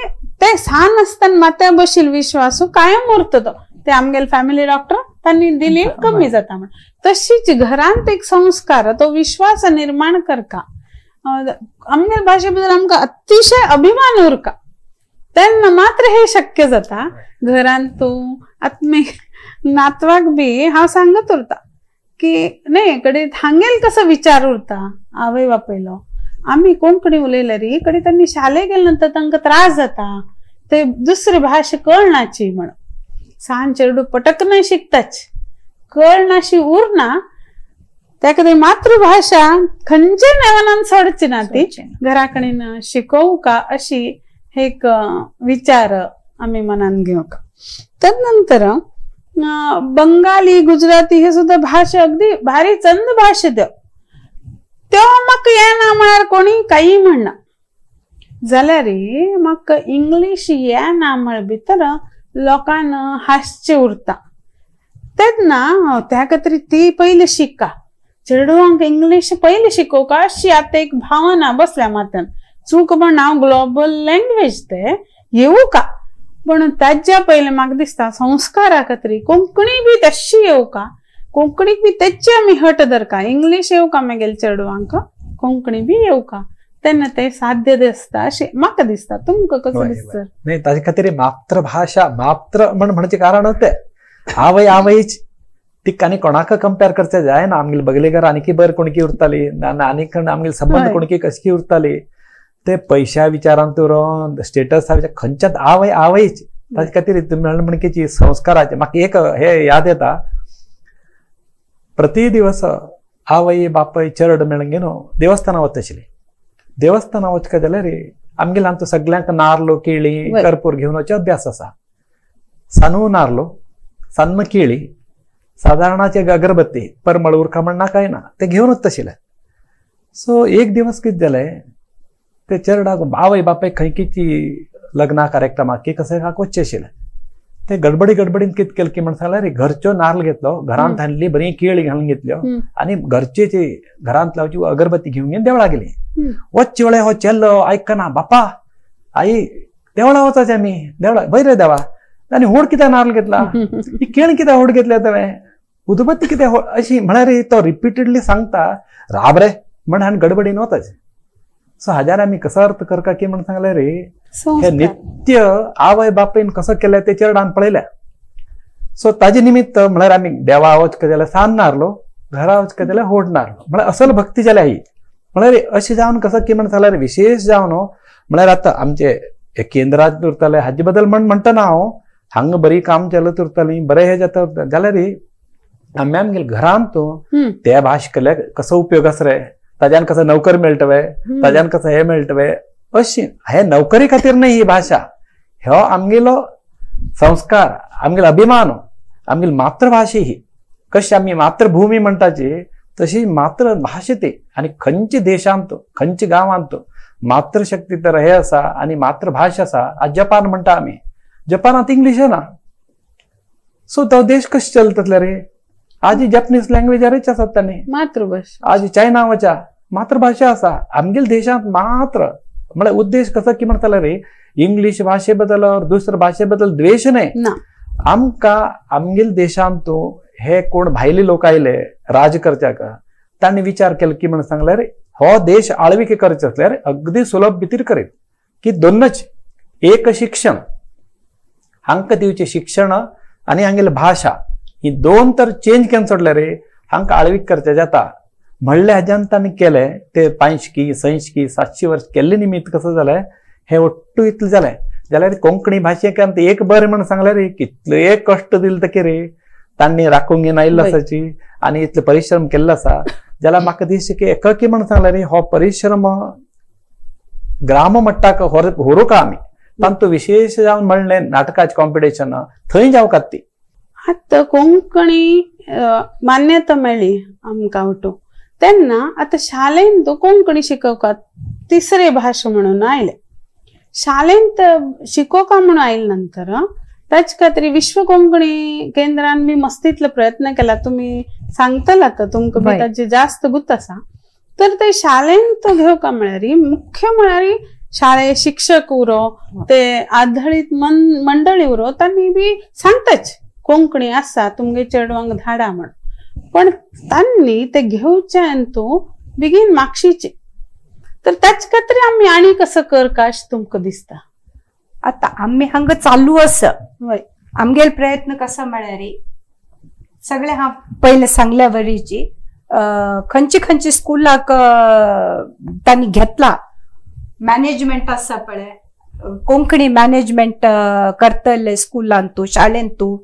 ते सान आसतना माथ्या बशील विश्वास कायम उरता तो, ते आमगेले फॅमिली डॉक्टर तांणी दिली कमी जाता म्हण. तशीच घरांत एक संस्कार तो विश्वास निर्माण करका, आमगेले भाशे बद्दल आमकां अतिशय अभिमान उरका तेन्ना मात्र हे शक्य जाता. घरांत तूं आतां नातवाक बी हांव सांगत उरता की न्ही कडेन हांगेल कसो विचार उरता आवय बापायलो, आमी कोंकणी उलयल्यार कडे तांणी शाले गेले नंतर तांकां त्रास जाता ते दुसरी भाशा कळनाची म्हण. सान चेडूं पटकन शिकताच कळनाशी उरना, त्या खातीर मातृभाशा खंयच्या नेमान सोडची ना, ती घरा कडेन शिकोवका अशी एक विचार आमी मनान घेवका. तदनंतर बंगाली गुजराती हे सुद्धा भाशा अगदी भारी चंद भाशा त्यो त्यो म्हाका येना म्हळ्यार कोणी काही म्हणना, जाल्यार म्हाका इंग्लीश येना म्हळ भितर लोकांक हांसचें उरता. तेन्ना त्या खातीर ती पयलीं शिका, चेडवांक इंग्लीश पयलीं शिकोवका अशी आतां एक भावना बसल्या मात्यान. चूक पण हांव ग्लोबल लँग्वेज ते येवका, पण ताज्या पयलें म्हाका दिसता संस्कारा खातीर कोंकणी बी तशी येवका, कोंकणीक बी तेचे आमी हट धरका. इंग्लीश येवका मागीर चेडवांक, कोंकणी बी येवका, तेन्ना ते साध्य दिसता अशें म्हाका दिसता. तुमकां कसो दिसता? नाही, ताजे खातीर मातृभाषा मात्र म्हण म्हणचे कारण ते आवय आवयच तिका आनी कोणाक कंपेर करचे जायना. आमगेले बगलेघर आनीकी बरें कोणकी उरताली ना, आनीक आमगेले संबंद कोणकी कशी उरताली, ते पयशा विचारांत उरोन स्टेटस खंयच्यात आवय आवयच. ताजे खातीर म्हणकीची संस्काराचे म्हाका एक हे याद येता, प्रति दिवस आवय बापय चरड मेळून न्हू देवस्थाना वता आशिल्ली. देवस्थाना वचका जाल्यार आमगेले आमचो सगल्यांक नारलो केळी कर्पूर घेवन वचचे अभ्यास आसा. सानू नारलो, सान्न केळी, सादारणाचे अगरबत्ती, परमळ उरका म्हण ना काय ना, ते घेवन वता आशिल्ले. सो एक दिवस कितें जालें, ते चेरडाक आवय बापाय खंयकीची लग्ना कार्यक्रमाक की कशें वचचें आशिल्लें. ते गडबडी गडबडीन कितें केलें की म्हण सांगल्यार घरच्यो नारल घेतलो, घरांत हाडली बरी केळी घालून घेतल्यो आनी घरचे घरांत लावची अगरबत्ती घेवन घेवन देवळा गेली. वच्चे वेळे हो चेल्लो आयकना, बापा आई देवळा वचाचे आमी देवळा, बय रे देवा, आनी होड कित्याक नारल घेतला, ही केळ कित्याक होड घेतल्या तुवें, उदबत्ती कित्याक अशी म्हळ्यार तो रिपिटेडली सांगता राब रे म्हण हांवें गडबडीन वताचे. सो हाज्यार आमी कसो अर्थ करता की म्हण सांगले रे, हे नित्य आवय बापायन कसो केलें ते चेरडान पळयल्या. सो ताजे निमित्त म्हळ्यार आमी देवा वचका जाल्यार सान नारलो, घरा वचका जाल्यार होड नारलो, म्हळ्यार असल भक्ती जाल्या ही. म्हळ्यार अशें जावन कसो की म्हण सांगल्यार विशेश जावन म्हळ्यार आतां आमचे केंद्रांत उरताले हाजे बद्दल म्हण म्हणटना हांव हांगा बरी काम चलत उरताली, बरें हें जाता जाल्यार आमी आमगेले घरांत ते भाश केल्यार कसो उपयोग आसा रे, ताज्यान कसो नोकर मेळटवे, ताज्यान कसो हे मेळटवे, अशी हे नोकरी खातीर न्हय ही भाशा. हो आमगेलो संस्कार, आमगेलो अभिमान, आमगेली मातृभाषा ही. कशी आमी मातृभूमी म्हणटाची तशी मातृभाषा ती. आनी खंयच्या देशांत खंयच्या गांवांत मातृशक्ती तर हे आसा आनी मातृभाषा आसा. आज जपान म्हणटा आमी, जपानांत इंग्लीश ना, सो तो देश कशें चलतले रे? आज जपनीज लँग्वेजारच आसात तांणी मातृभाषा. आज चायना वचा मातृभाषा आसा. आमगेले देशांत मात्र म्हळ्यार उद्देश कसो की म्हणटाले रे, इंग्लीश भाशे बद्दल दुसऱ्या भाशे बद्दल द्वेश न्हय. आमकां आमगेले देशांत हे कोण भायले लोक आयले राज करच्याक, तांणी विचार केलो की म्हण सांगल्यार हो देश आळविके करचे असल्यार अगदी सुलभ भितर करीत की दोनच, एक शिक्षण हांकां दिवचें शिक्षण आनी हांगेली भाशा, ही दोन तर चेंज केन्न सोडले रे हांकां आळवीक करचें जाता म्हणले. हाज्यान तांणी केलें ते 500 600 700 वर्स केल्ले निमित्त कसं जालें हे ಒಟ್ಟು इतलें जालें. जाल्यार कोंकणी भाशेक एक बरें म्हण सांगलें रे, कितले कश्ट दिले ते रे तांणी राखूंक घेवन आयिल्लो आसाची आनी इतले परिश्रम केल्लो आसा. जाल्यार म्हाका दिसता की एकाकी म्हण सांगलें रे, हो परिश्रम ग्राम मट्टाक व्हरूंक आमी तांतू विशेश जावन म्हणलें नाटकाचें कॉम्पिटिशन थंय जावकात ती. आतां कोंकणी मान्यता मेळ्ळी आमकां वटू, तेन्ना आतां शाळेंत कोंकणी शिकोवपाक तिसरे भाशा म्हणून आयले. शाळेंत शिकोवका म्हणून आयले नंतर ताचे खातीर विश्व कोंकणी केंद्रान बी मस्तीतलो प्रयत्न केला. तुमी सांगतले आतां तुमकां बी ताजे जास्त गुत आसा. तर ते शाळेंत घेवका म्हळ्यार मुख्य म्हळ्यार शाळे शिक्षक उरो, ते आधारीत मंडळी उरो, तांणी बी सांगताच कोंकणी आसा तुमगे चेडवांक धाडा म्हण. पण तांणी ते घेवचें तूं बेगीन मागशीचे, तर ताचे खातीर आमी आनी कसो करका अशें तुमकां दिसता? आतां आमी हांगा चालू आसा आमगेले प्रयत्न कसो म्हळ्यार सगळे हांव पयलें सांगल्या वरीची खंयचे खंयचे स्कुलाक तांणी घेतला मॅनेजमेंट आसा पळय, कोंकणी मॅनेजमेंट करतले स्कुलांतू शाळेंतू,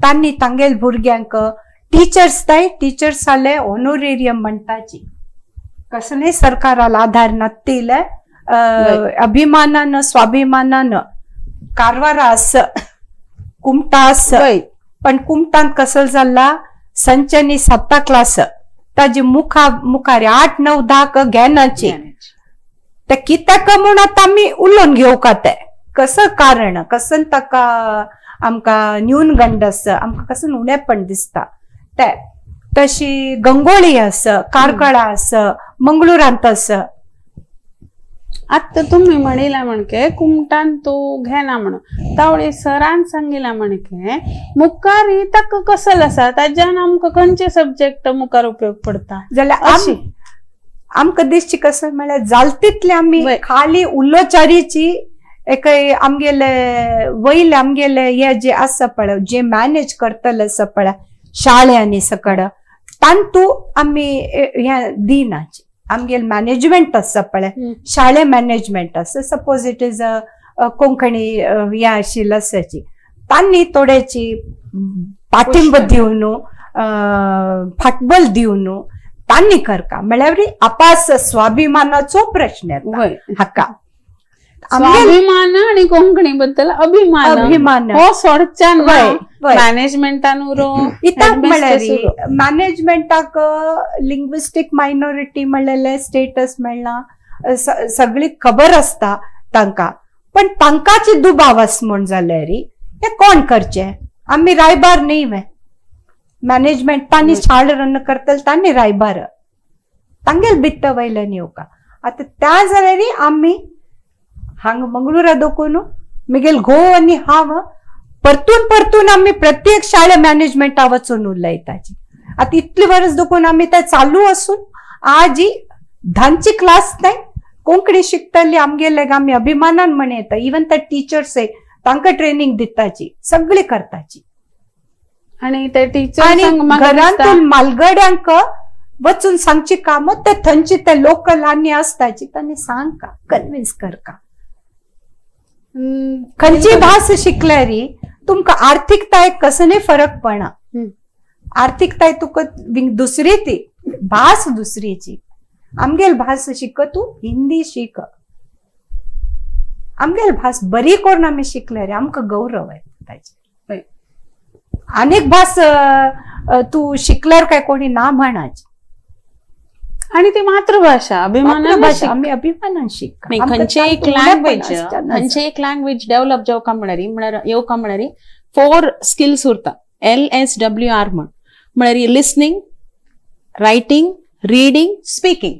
तांणी तांगेले भुरग्यांक टिचर्स ताय टिचर्साले ऑनोरेरियम म्हणटाची कसले सरकाराला आधार नातिले अभिमानान स्वाभिमानान कारवारा आस कुमटा आस, पण कुमटांत कसं जाला संचानी 7 क्लास ताजे मुखा मुखार 8 9 10 घेनाची ते कित्याक म्हूण आतां आमी उलोवन घेवका ते कसं कारण कसं ताका आमकां न्यूनगंड आसा, आमकां कसो उणेपण दिसता. ते तशी गंगोळी आसा, कार्कळा आसा, मंगळुरांत आसा. आत्ता तुम्ही म्हणिला म्हणके कुमटान तू घेना म्हणून तावळे सरान सांगिला म्हणके मुखार ताका कसल आसा ताज्यान आमकां खंयचे सब्जेक्ट मुखार उपयोग पडता जाल्यार आमकां दिसची कसं म्हळ्यार जाल तितले आमी खाली उलोचारीची एक आमगेले वयले आमगेले हे जे आसा पळय जे मॅनेज करतले आसा पळय शाळेंनी सकड तांतू आमी हे दिनाची. आमगेले मॅनेजमेंट आसा पळय शाळे मॅनेजमेंट आसा, suppose it is a Konkani हे आशिल्ले आसाची तांणी थोड्याची पाठिंब दिवन फाटबल दिवन तांणी करका म्हळ्यार आपास स्वाभिमानाचो प्रश्न येता हाका. स्वाभिमान आणि कोंकणी बद्दल अभिमान अभिमान हो सोडच्यान मॅनेजमेंटान उरो इताक म्हळ्यार मॅनेजमेंटाक लिंग्विस्टीक मायनॉरिटी म्हणलेले स्टेटस मेळना, सगळी खबर आसता तांकां, पण तांकांच दुबाव आस म्हूण जाल्यार हे कोण करचे? आमी रायबार न्ही वे मॅनेजमेंट तांणी शाळ रन करतले तांणी रायबार तांगेल बित्त वयल्यान येवका. आतां त्या जाल्यार आमी हांगा मंगळुरा दोकून मिगेल घोव आनी हांव परतून परतून आमी प्रत्येक शाळे मॅनेजमेंटा वचून उलयताची. आतां इतले वर्स दोकून आमी ते चालू आसून आजी धांची क्लास न्हय कोंकणी शिकतली आमगेले आमी अभिमानान म्हण येता. इवन ते टिचर्स तांकां ट्रेनिंग दिताची सगळी करताची. आनी ते टिचर्स घरांतून मालगड्यांक वचून सांगची काम ते थंयची ते लोकल आनी आसताची तांणी सांगका कन्विन्स करका. खंयची भास शिकल्यार तुमकां आर्थिकताय कसने फरक पडना. आर्थिकताय तुका दुसरी ती भास दुसरीची. आमगेल भास शिक तूं हिंदी शिक, आमगेल भास बरी करून आमी शिकल्यार आमकां गौरव येता ताचेर. आनीक भास तूं शिकल्यार काय कोणी ना म्हणाची. आणि ती मातृभाषा अभिमानान आमी अभिमानान शिक. खंयचे एक लँग्वेज खंयचे एक लँग्वेज डेव्हलप जावका म्हळ्यार म्हळ्यार येवका म्हळ्यार 4 स्किल्स उरता LSWR म्हण म्हळ्यार listening, writing, reading, speaking.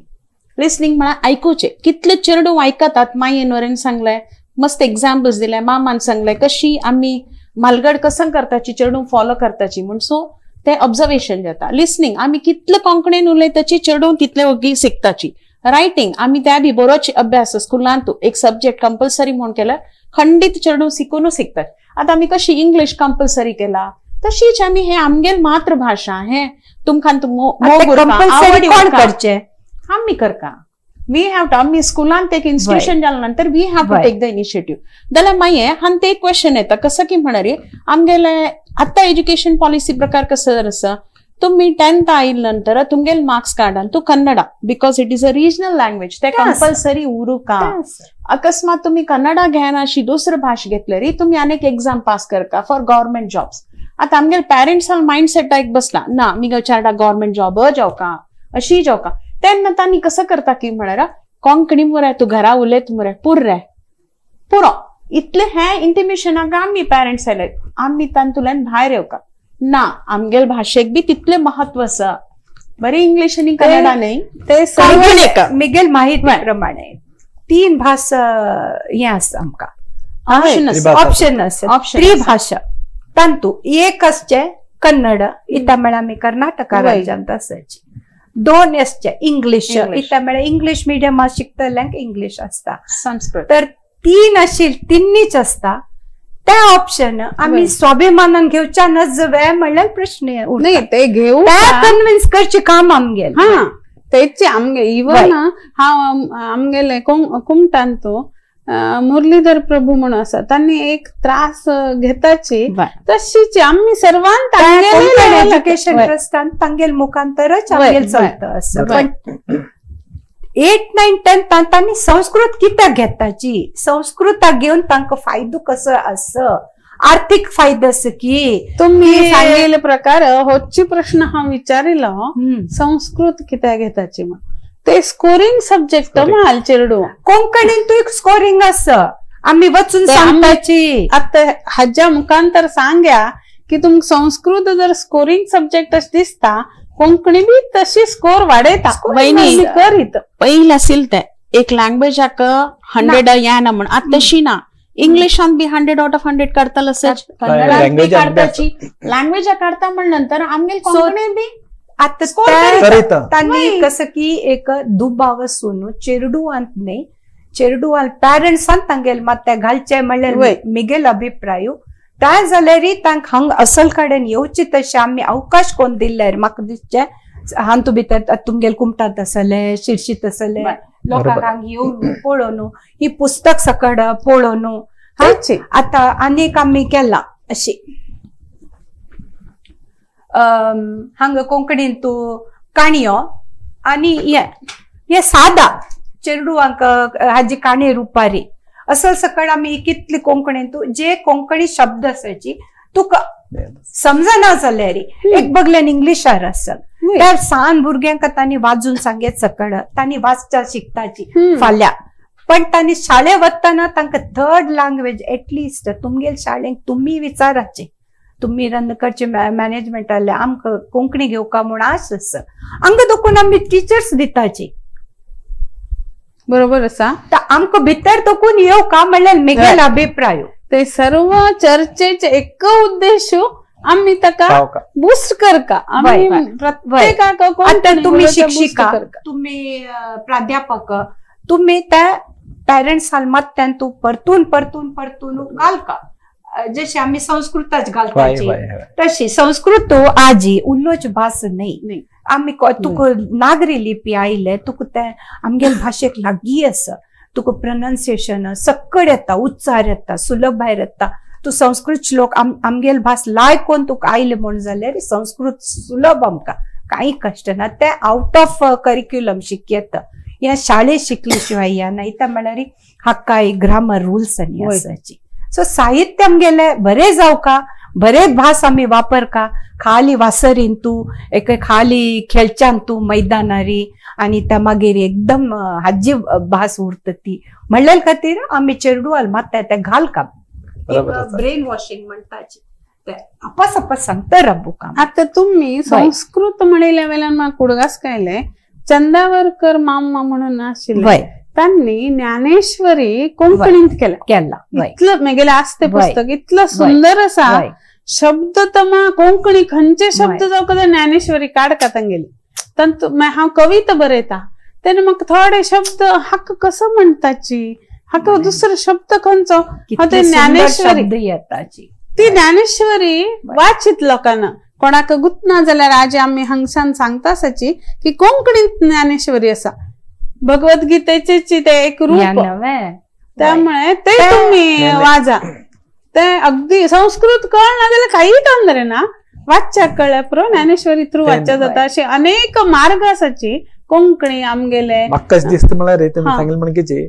Listening म्हळ्यार आयकुचें कितले चेडूं आयकतात. मायेन वरेन सांगलें, मस्त एग्जाम्पल्स दिले, मामान सांगलें कशी आमी मालगड कसं करताची चेडूं फॉलो करताची म्हण सो ते ऑब्जर्वेशन जाता. लिसनिंग आमी कितले कोंकणीन उलयताची चेडूं तितले ओगी शिकताची. रायटिंग आमी त्या बी बरोच अभ्यास स्कुलांत एक सब्जेक्ट कंपल्सरी म्हूण केल्यार खंडीत चेडूं शिकूनच शिकतात. आतां आमी कशी इंग्लिश कंपल्सरी केला तशीच आमी हे आमगेल मातृभाशा हे तुमकां करचे आमी करका. We have to आमी स्कुलांत एक इन्स्टिट्यूशन जाल्या नंतर we have to take the initiative. जाल्यार मागीर हांगा एक क्वेश्चन येता कसं की म्हळ्यार आमगेले आतां एज्युकेशन पॉलिसी प्रकार कसो आसा तुम्ही 10th आयले नंतर तुमगेले मार्क्स कार्डान तूं Kannada because it is a regional language ते कंपल्सरी उरूका. अकस्मात तुम्ही कन्नडा घेना अशी दुसरी भाश घेतली तुम्ही अनेक एक्झाम पास करका फॉर गव्हर्मेंट जॉब्स. आतां आमगेले पॅरेंट्सान मायंड सेट एक बसला ना मिगेल चारडा गव्हर्मेंट जॉब जावका अशी जावका तेन्ना तांणी कसं करता की म्हळ्यार कोंकणी मुरे तूं घरा उलयत मुरे पुर्रे पुरो इतले हे इंटिमेशनाक आमी पॅरेंट्स आयले आमी तातूंतल्यान भायर येवका ना. आमगेल भाशेक बी तितलें महत्व आसा. बरी इंग्लिश आनी कन्नडा न्ही ते सगळे मिगेल माहिती प्रमाणे 3 भास हे आसा आमकां ऑप्शन आसा त्रिभाषा. तांतू एक आसचे कन्नड इता म्हळ्यार आमी कर्नाटका राज्यांत आसाची, 2 आसचे इंग्लिश इता म्हळ्यार इंग्लिश मिडियम शिकतल्यांक इंग्लिश आसता, संस्कृत. तर 3 आशिल्ले तिन्नीच आसता. त्या ऑप्शन आमी स्वाभिमानान घेवच्या नज वे म्हणल्यार प्रश्न नाही ते घेऊ कन्विन्स करचे काम आमगेल. हा तेच आमगे इवन हांव आमगेले कुमटान तो मुरलीधर प्रभू म्हणून आसा तांणी एक त्रास घेताची तशीच आमी सर्वांत एज्युकेशन ट्रस्टान तांगेल मुखांतरच आमगेल चलता असं. पण 8, 9, 10 तांणी संस्कृत कित्याक घेताची? संस्कृताक घेवन तांकां फायदो कसो आसा, आर्थिक फायदो आसा की तुम्ही सांगितले प्रकार होची प्रश्न हांव विचारिलो संस्कृत कित्याक घेताची म्हण ते स्कोरिंग सब्जेक्ट म्हाल चेडूं कोंकणीन तूं एक स्कोरिंग आसा. आम्ही वचून सांगताची. आता हाज्या मुखांतर सांग्या की तुमकां संस्कृत जर स्कोरिंग सब्जेक्ट अशें दिसता, कोंकणी बी तशी स्कोर वाडयता. वयनी करीत पयलीं आशिल्लें तें एक लँग्वेजाक 100 या ना म्हण, आतां तशी ना. इंग्लिशान बी 100 out of 100 काडतालो सच, काडताची लँग्वेजा काडता म्हण नंतर आमगेल कोंकणी बी आतां तांणी कसं की एक दुबाव आसून चेरडुवांत न्ही, चेरडुवान पॅरंट्सान तांगेल मात घालचे म्हणल्यार मिगेल अभिप्राय. त्या जाल्यार तांकां हांग असल कडेन येवची तशें आमी अवकाश कोण दिल्ल्यार म्हाका दिसचें हांतू भितर तुमगेल कुमटांत आसले, शिर्शीत आसले लोकांक हांग येवन पळोवन ही पुस्तक सकड पळोवन आतां आनीक आमी केलां अशी हांगा कोंकणीन तूं काणयो आनी हे सादा चेरडुवांक हाजी काणी रुपारी असल सकळ आमी कितली कोंकणीन तूं जे कोंकणी शब्द आसाची तुका समजना जाल्यार एक बगल्यान इंग्लिशार आसल त्या सान भुरग्यांक तांणी वाजून सांगेत सकळ तांणी वाचच्या शिकताची फाल्यां. पण तांणी शाळे वतना तांकां थर्ड लँग्वेज एटलिस्ट तुमगेल शाळेंत तुमी विचाराचे, तुमी रन करचे मॅनेजमेंटाले आमकां कोंकणी घेवका म्हूण आस आसा हांगा दोकून आमी टिचर्स दिताची. बरोबर आसा. आमकां भितर दोकून येवका म्हणल्यार मिगेल अभिप्राय. ते सर्व चर्चेचे एक उद्देश आमी ताका बूस्ट करका, आमी प्रत्येकाक. आतां तुमी शिक्षिका, तुमी प्राध्यापक, तुमी त्या पॅरंट्सान मात्यान तूं परतून परतून परतून घालका. जशे आमी संस्कृताच घालताची तशी संस्कृत आजी उल्लोच भास न्ही. आमी तुका नागरी लिपी आयले तुका तें आमगेल भाशेक लागीं आसा, तुका प्रोनाउन्सिएशन सक्कड येता, उच्चार येता, सुलभ भायर येता. तूं संस्कृत श्लोक आमगेल भास लायक तुका आयले म्हूण जाल्यार संस्कृत सुलभ आमकां कांय कश्ट ना. तें आवट ऑफ करिक्युलम शिकयता, ह्या शाळेत शिकले शिवाय ह्या ना. इतां म्हळ्यार हाका ग्रामर रुल्स आनी आसाची. सो साहित्य आमगेले बरें जावका, बरे भास आमी वापरका, खाली वासरीन तूं एक खाली खेळच्यान तूं मैदानारी आनी त्या मागीर एकदम हाजी भास उरता ती म्हणल्या खातीर आमी चेरडुवाल मात ते घालका ब्रेन वॉशिंग म्हणटाची ते आपास आपास सांगता रब्बू काम. आतां तुमी संस्कृत म्हणिल्ल्या वेल्यान म्हाका उडगास कायले चंदावरकर मामा म्हणून आशिल्ले तांणी ज्ञानेश्वरी कोंकणींत केला. इतलं मेगेले आसते पुस्तक इतलं सुंदर आसा, शब्द तर कोंकणी खंयचे शब्द जावं ज्ञानेश्वरी काडका तांगेली. तांतू हांव कविता बरयता तेन्ना म्हाका थोडे शब्द हाका कसो म्हणटाची, हाका दुसरो शब्द खंयचो, हांव ते ज्ञानेश्वरी ती ज्ञानेश्वरी वाचित लोकांना कोणाक गुतना जाल्यार आज आमी हांगसान सांगता आसाची की कोंकणींत ज्ञानेश्वरी आसा, भगवद्गीतेचे ते एक रूप, त्यामुळे ते तुम्ही वाजा. ते अगदी संस्कृत कळना जाल्यार काही तोंदरे ना, वाचच्याक कळ्ळ्या पुरो ज्ञानेश्वरी थ्रू वाचच्या जाता. असे अनेक मार्ग आसाची कोंकणी आमगेले. म्हाका कशें दिसता म्हळ्यार तुमी सांगलें म्हणकीची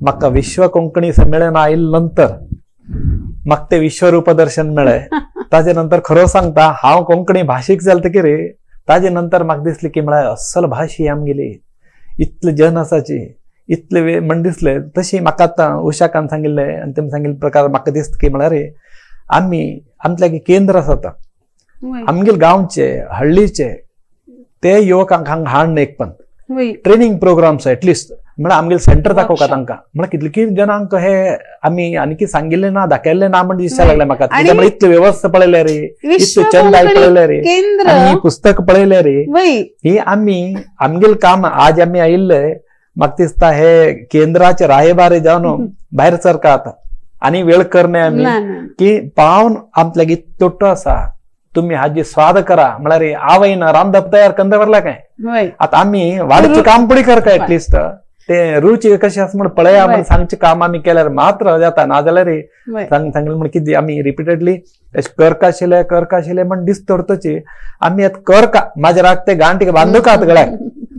म्हाका विश्व कोंकणी संमेलन आयिल्ले नंतर म्हाका ते विश्वरूप दर्शन मेळ्ळें. ताजे नंतर खरो सांगता हांव कोंकणी भाशीक जालें तकीर ताजे नंतर म्हाका दिसलें की म्हळ्यार अस्सल भाश ही आमगेली, इतले जन आसाची, इतले वे म्हण दिसले. तशी म्हाका आतां उषाकान सांगिल्लें आनी तेमी सांगिल्ले प्रकार म्हाका दिसता की म्हळ्यार आमी आमचे केंद्र आसा आतां आमगेले गांवचे हळ्ळीचे ते युवकांक हांगा हाडून एक पण ट्रेनिंग प्रोग्राम्स एटलिस्ट म्हळ्यार आमगेले सेंटर दाखोवका तांकां, म्हळ्यार कितले कितें जणांक हे आमी आनी सांगिल्लें ना, दाखयल्लें ना म्हण दिसपाक लागलें म्हाका. म्हळ्यार इतली वेवस्था पळयल्या रे, इतले चंद पळयल्या रे, आनी पुस्तक पळयल्या रे, ही आमी आमगेले काम आज आमी आयिल्ले म्हाका दिसता हे केंद्राचे रायबारे जावन भायर सरका आतां आनी वेळ करणे आमी की पावन आमचे लागीं तोट्टो आसा, तुम्ही हाजी स्वाद करा. म्हळ्यार आवयन रांदप तयार करून दवरला काय आतां आमी वाडचें काम पुढे करका एटलिस्ट ते रुची कशी आसा म्हण पळया म्हण सांगचें काम आमी केल्यार मात्र जाता, नाजाल्यार सांगलें म्हण कितें आमी रिपिटेडली करका आशिल्लें करका आशिल्लें म्हण दिसता उरतची आमी आतां करका म्हाज्या राग ते गांठीक बांदूका आतां गळ्याक.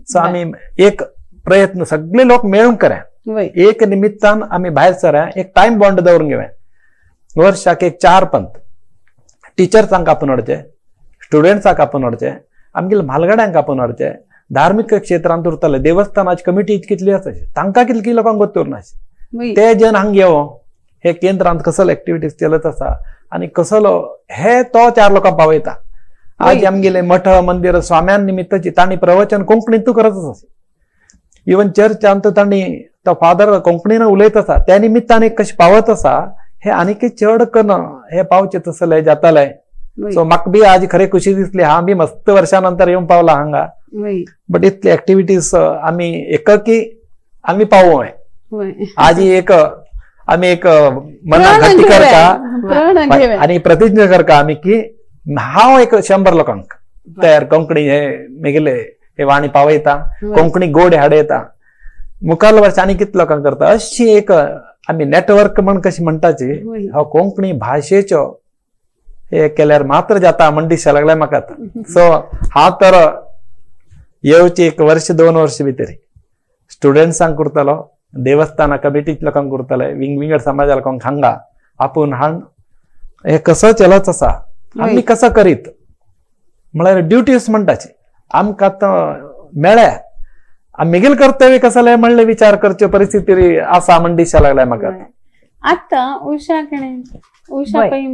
सो आमी एक प्रयत्न सगळे लोक मेळून करा, एक निमित्तान आमी भायर सरा, एक टायम बॉन्ड दवरून घेवया, वर्षाक एक 4 पंत टिचर्सांक आपोवन हाडचे, स्टुडंट्सांक आपोवन हाडचे, आमगेले म्हालगड्यांक आपोवन हाडचे, धार्मीक क्षेत्रांत उरताले देवस्थानाची कमिटी कितली आसा तांकां कितली लोकांक गोत्त उरना, ते जन हांग येवो हे केंद्रांत कसलो एक्टिविटीज चलत आसा आनी कसलो हे तो चार लोकांक पावयता. आज आमगेले मठ मंदिर स्वाम्यान निमित्ताची तांणी प्रवचन कोंकणींतू करत आसा. इवन चर्चांत तांणी तो फादर कोंकणीन उलयत आसा, त्या निमित्तान एक कशें पावत आसा हे आनीक चड कन हे पावचे तसले जाताले. सो म्हाका बी आज खरे खुशी दिसली, हांव बी मस्त वर्षा नंतर येवन पावला हांगा. बट इतले एक्टिविटीज आमी एककी आमी पावोय. आज एक आमी एक मना घट्टी करता आनी प्रतिज्ञा करता आमी की हांव एक 100 लोकांक तयार कोंकणी हे मेगेले हे वाणी पावयता, कोंकणी गोड हाडयता, मुखार वर्ष आनी कितले लोकांक करता. अशी एक आमी नेटवर्क म्हण कशी म्हणटाची हो कोंकणी भाशेचो हे केल्यार मात्र जाता म्हण दिसता लागले म्हाका आतां. सो हांव तर येवची एक वर्ष 2 वर्ष भितर स्टुडंट्सांक करतलो, देवस्थाना कमिटीक लोकांक करतले, विंगविंगड समाजा लोकांक हांगा आपूण हाण हे कसो चलत आसा आमी कसो करीत म्हळ्यार ड्युटीज म्हणटाची आमकां आतां मेळ्ळ्या आमी मेगेल कर्तव्य कसले म्हणले विचार करच्यो परिस्थिती आसा म्हण दिसता लागले म्हाका आतां. उषा कणे उषा पै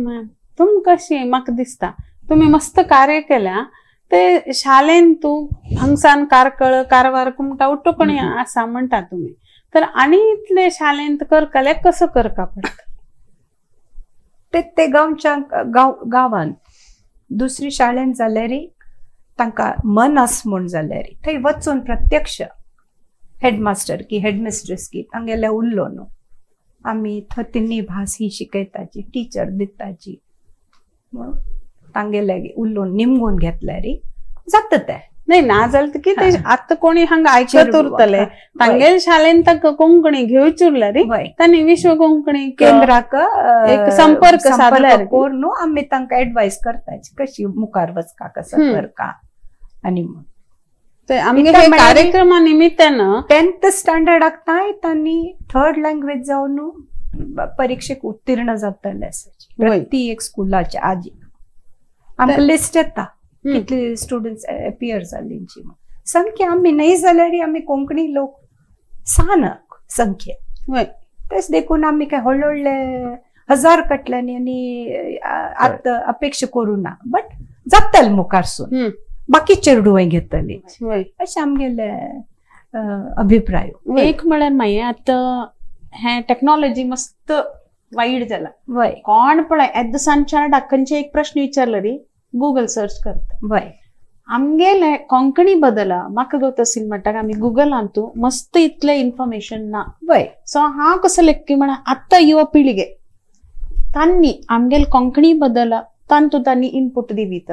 तुमकां कशी म्हाका दिसता तुमी मस्त कार्य केल्या ते शाळेन तूं हांगसान कारकळ कारवार कुमटा उट्टोपणी आसा म्हणटा तुमी, तर आनी इतले शाळेंत करतले कसो करका पडटा? ते ते गांवच्या गांवान दुसरी शाळेन जाल्यार तांकां मन आस म्हूण जाल्यार थंय वचून प्रत्यक्ष हेडमास्टर की हेडमिस्ट्रेस की तांगेले उरलो न्हू आमी थंय तिन्ही भास ही शिकयताची टिचर दिताची म्हणून तांगेले उलोवन निमगून घेतल्यार जाता तें. नाही ना जाल्यार कितें आतां कोणी हांगा आयकत उरतले तांगेले शाळेन तांकां कोंकणी घेवची उरल्यार तांणी विश्व कोंकणी केंद्राक एक संपर्क सादल्यार करून आमी तांकां एडवायस करताची कशी मुखार वचका कसो करका. आनी आमगे हे कार्यक्रमा निमित्तान 10th स्टँडर्डाक तांय तांणी थर्ड लँग्वेज जावन परिक्षेक उत्तीर्ण जातले प्रति एक स्कुलाच्या आजी आमकां लिस्ट येता कितले स्टुडंट्स एपियर जाल्ली संख्या आमी न्हय जाल्यार आमी कोंकणी लोक सान संख्ये तेच देखून आमी काय व्हडले व्हडले हजार कटल्यांनी आनी आतां अपेक्षा करूं ना, बट जातले मुखारसून बाकी चेडूं घेतली अशें आमगेले अभिप्राय. एक म्हळ्यार मागीर आतां हें टॅक्नोलॉजी मस्त वायट जाला, कोण पळय येद्द सांजच्या डाकनचे एक प्रश्न विचारलो रे गुगल सर्च करता. वय आमगेले कोंकणी बदला म्हाका गोत असील म्हणटा आमी गुगलान तूं मस्त इतलें इन्फॉर्मेशन ना. वय सो हांव कसो लेखकी म्हणा आतां युवा पिळगे तांणी आमगेले कोंकणी बदला तांतू तांणी इनपूट दिवीत,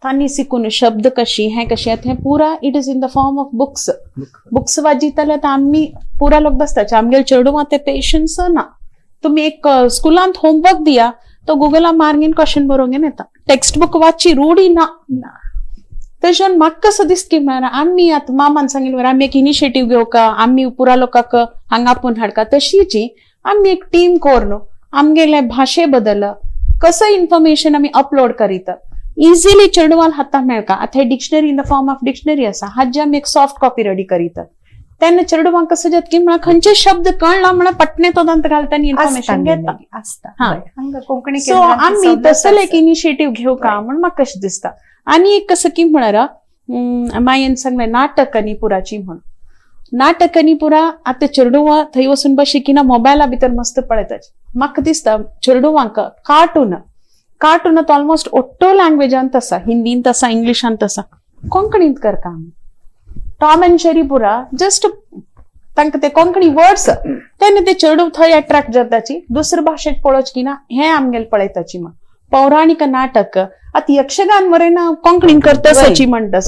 तांणी शिकून शब्द कशी हें कशें आतां हें पुरा it is in the form of books. Books वाजिताले आतां आमी पुरा लोक बसताचे आमगेले चेडूं ते पेशन्स ना. तुमी एक स्कुलांत होमवर्क दिया तो गुगला मार्गीन क्वेश्चन बरोवंक येता, टेक्स्ट बुक वाची रूढी ना. तशें म्हाका कसो दिसता की म्हळ्यार आमी आतां मामान सांगिल्लें आमी एक इनिशिएटीव घेवका, आमी पुरा लोकांक हांगा आपोवन हाडका, तशीची आमी एक टीम करून आमगेले भाशे बदल कसो इन्फॉर्मेशन आमी अपलोड करीत इझिली चेडवाल हाता मेळका. आतां हे dictionary in the form of dictionary आसा, हाजी आमी एक सॉफ्ट कॉपी रेडी करीत तेन्ना चेडवांक कसो जाता की म्हळ्यार खंयचे शब्द कळना म्हळ्यार पटणे तो दांत घालता आनी इन्फॉर्मेशन घेता. कोंकणी सो आमी तसले एक इनिशिएटीव घेवका म्हण म्हाका कशें दिसता. आनी एक कसं की म्हळ्यार मायेन सांगलें नाटक आनी पुराची म्हण, नाटक आनी पुरा आतां चेडवां थंय वचून बस शिकिना मोबायला भितर मस्त पळयताची. म्हाका दिसता चेडवांक कार्टून कार्टून आतां ऑलमोस्ट ओट्टो लँग्वेजांत आसा, हिंदींत आसा, इंग्लिशांत आसा, कोंकणींत करता आमी. टॉम एंड जेरी पुरा जस्ट तांकां ते कोंकणी वर्ड्स तेन्ना ते चेडूं थंय एट्रॅक्ट जाताची, दुसरे भाशेंत पळोवची ना हें आमगेलें पळयताची. म्हण पौराणीक नाटक आतां यक्षगान मरे ना कोंकणीन करता सची म्हणटा.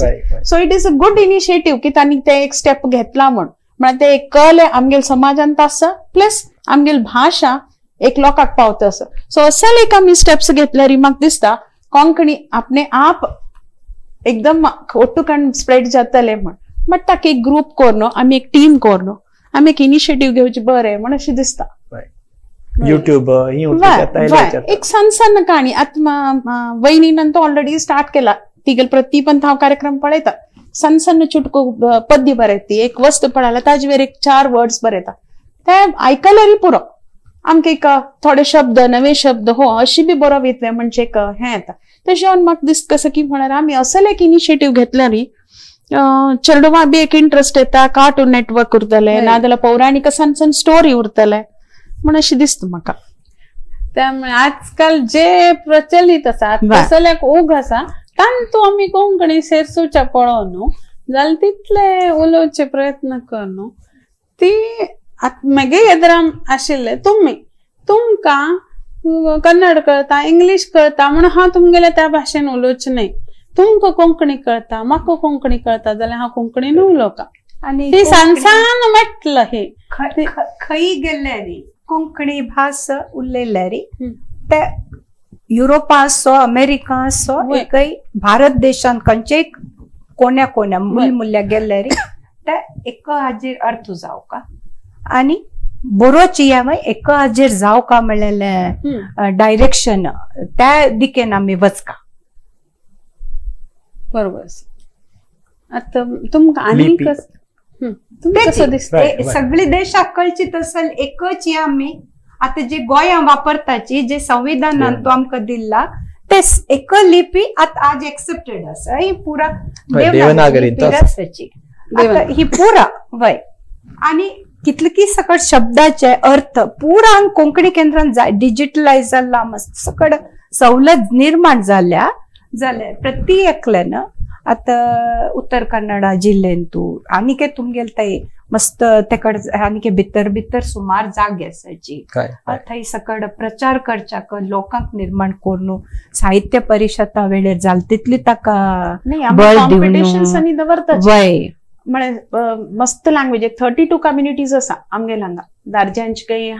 So it is a good initiative की तांणी ते एक स्टेप घेतला म्हण, म्हळ्यार ते एक कळ्ळें आमगेले समाजांत आसा प्लस आमगेली भाशा एक लोकांक पावता आसा. सो असले एक आमी स्टेप्स घेतल्यार म्हाका दिसता कोंकणी आपणे आप एकदम ओट्टुकान स्प्रेड जातले म्हण. बट ताका एक ग्रूप करून आमी एक टीम करून आमी एक इनिशिएटीव घेवचें बरें म्हण अशें दिसता. युट्यूब एक सान सान काणी आतां वयनीन तो ऑलरेडी स्टार्ट केला, तिगेले प्रति पण हांव कार्यक्रम पळयता, सान सान चुटको पद्य बरयता, एक वस्त पळयला ताजेर एक 4 वर्ड्स बरयता, ते आयकल्यार पुरो. आमकां एक थोडे शब्द नवे शब्द हो अशी बी बरोवप येतले म्हणजे एक हें येता. तशें म्हाका दिसता कसं की म्हळ्यार आमी असले एक इनिशिएटीव घेतल्यार चेडवां बी एक इंट्रस्ट येता, कार्टून नेटवर्क उरतले नाजाल्यार पौराणीक सान सान स्टोरी उरतले म्हण अशें दिसता म्हाका. त्यामुळे आजकाल जे प्रचलित आसा तसल्याक ओघ आसा तांतू आमी कोंकणी शेरसुच्या पळोवन न्हू जाल्यार तितले उलोवचे प्रयत्न कर न्हू. ती आतां म्हगे येद्राम आशिल्ले तुमी तुमकां कन्नड कळता इंग्लीश कळता म्हणून हांव तुमगेल्या त्या भाशेन उलोवचें न्हय. तुमकां कोंकणी कळता म्हाका कोंकणी कळता जाल्यार हांव कोंकणीन उलोवका. आनी ती सान सान मेटलं हे खंय गेल्यारी कोंकणी भास उलयल्यारी ते युरोपा आसो अमेरिका आसो एकय भारत देशान खंयचेय कोण्या कोण्या मुलमुल्या गेल्यारी ते एक हाजेर अर्थ जावका आनी बरोच या मागीर एका हाजेर जावका म्हणलेले डायरेक्शन त्या दिकेन आमी वचका. बरोबर. आतां तुमकां आनी कसं दिसता सगळी देशाक कळची तसल एकच ही आमी आतां जे गोंयांत वापरताची जे संविधानान तो आमकां दिल्ला ते एक लिपी आतां आज एक्सेप्टेड आसा. ही पुरा देवनागरी आसाची आतां ही पुरा वय आनी कितले सकट शब्दाचे अर्थ पुरा कोंकणी केंद्रान डिजिटलायज जाला मस्त सकट सवलत निर्माण जाल्या जाल्यार प्रति एकल्यान आतां उत्तर कन्नडा जिल्ल्यांतू आनी तुमगेले थंय मस्त तेकड आनी भितर भितर सुमार जागे आसाची थंय सकड प्रचार करच्याक लोकांक निर्माण करून साहित्य परिशदा वेळेर जाल तितली ताका बळ दिवन दवरता. वय म्हळ्यार मस्त लँग्वेज 32 कम्युनिटीज आसा आमगेल्या हांगा दार्ज्यांची काही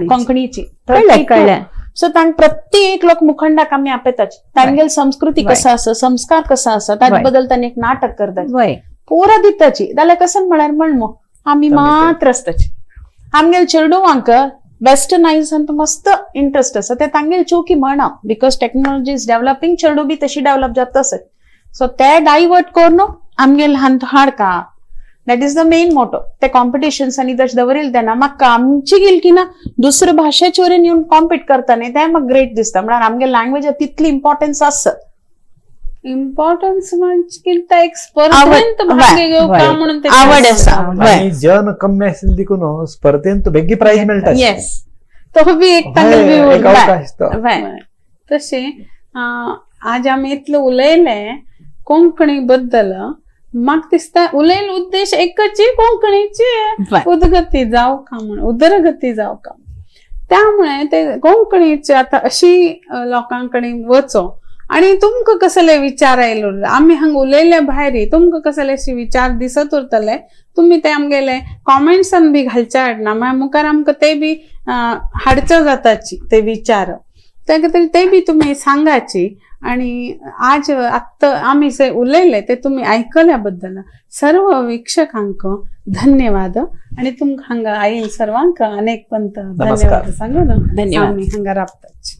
कोंकणीची कळ्ळें. सो तांकां प्रत्येक लोक मुखंडाक आमी आपयताची तांगेली संस्कृती कसा आसा संस्कार कसा आसा ताजे बद्दल तांणी एक नाटक करतात पुरा दिताची. जाल्यार कसं म्हळ्यार म्हण मग आमी मात्र आसताची आमगेले चेडवांक वेस्टर्नायज मस्त इंट्रस्ट आसा ते तांगेली चोकी म्हणा because technology is developing चेडू बी तशी डेव्हलप जाता आसत. सो ते डायवर्ट करून आमगेले हांत हाडका that is the main motto. ते कॉम्पिटिशन्स आनी तशें दवरिल्ले तेन्ना म्हाका आमची गेली की ना दुसऱ्या भाशेचे वरेन येवन कॉम्पीट करता न्ही तें म्हाका ग्रेट दिसता. म्हळ्यार आमगे लँग्वेज तितली इम्पॉर्टन्स आसा. इम्पॉर्टन्स म्हणजे कितें एक स्पर्धेंत भाग घेवका म्हणून आवड आसा. जन कमी आशिल्ले देखून स्पर्धेंत बेगी प्रायज मेळटा. येस तो बी एक तांगेली. तशें आज आमी इतलें उलयले कोंकणी बद्दल म्हाका दिसता उलयलो उद्देश एकच कोंकणीची उदगती जावका म्हण उदरगती जावका. त्यामुळे ते कोंकणीचे आतां अशी लोकां कडेन वचो आनी तुमकां कसले विचार आयले आमी हांगा उलयले भायर तुमकां कसले अशे विचार दिसत उरतले तुमी ते आमगेले कॉमेंट्सान बी घालचे हाडना मागीर मुखार आमकां ते बी हाडचे जाताची ते विचार त्या खातीर ते बी तुमी सांगाची. आणि आज आत्ता आमी जे उलयले ते तुमी आयकल्या बद्दल सर्व वीक्षकांक धन्यवाद आणि तुमकां हांगा आयल सर्वांक अनेक पंत धन्यवाद सांगून धन्यवाद. आमी हांगा राबताची.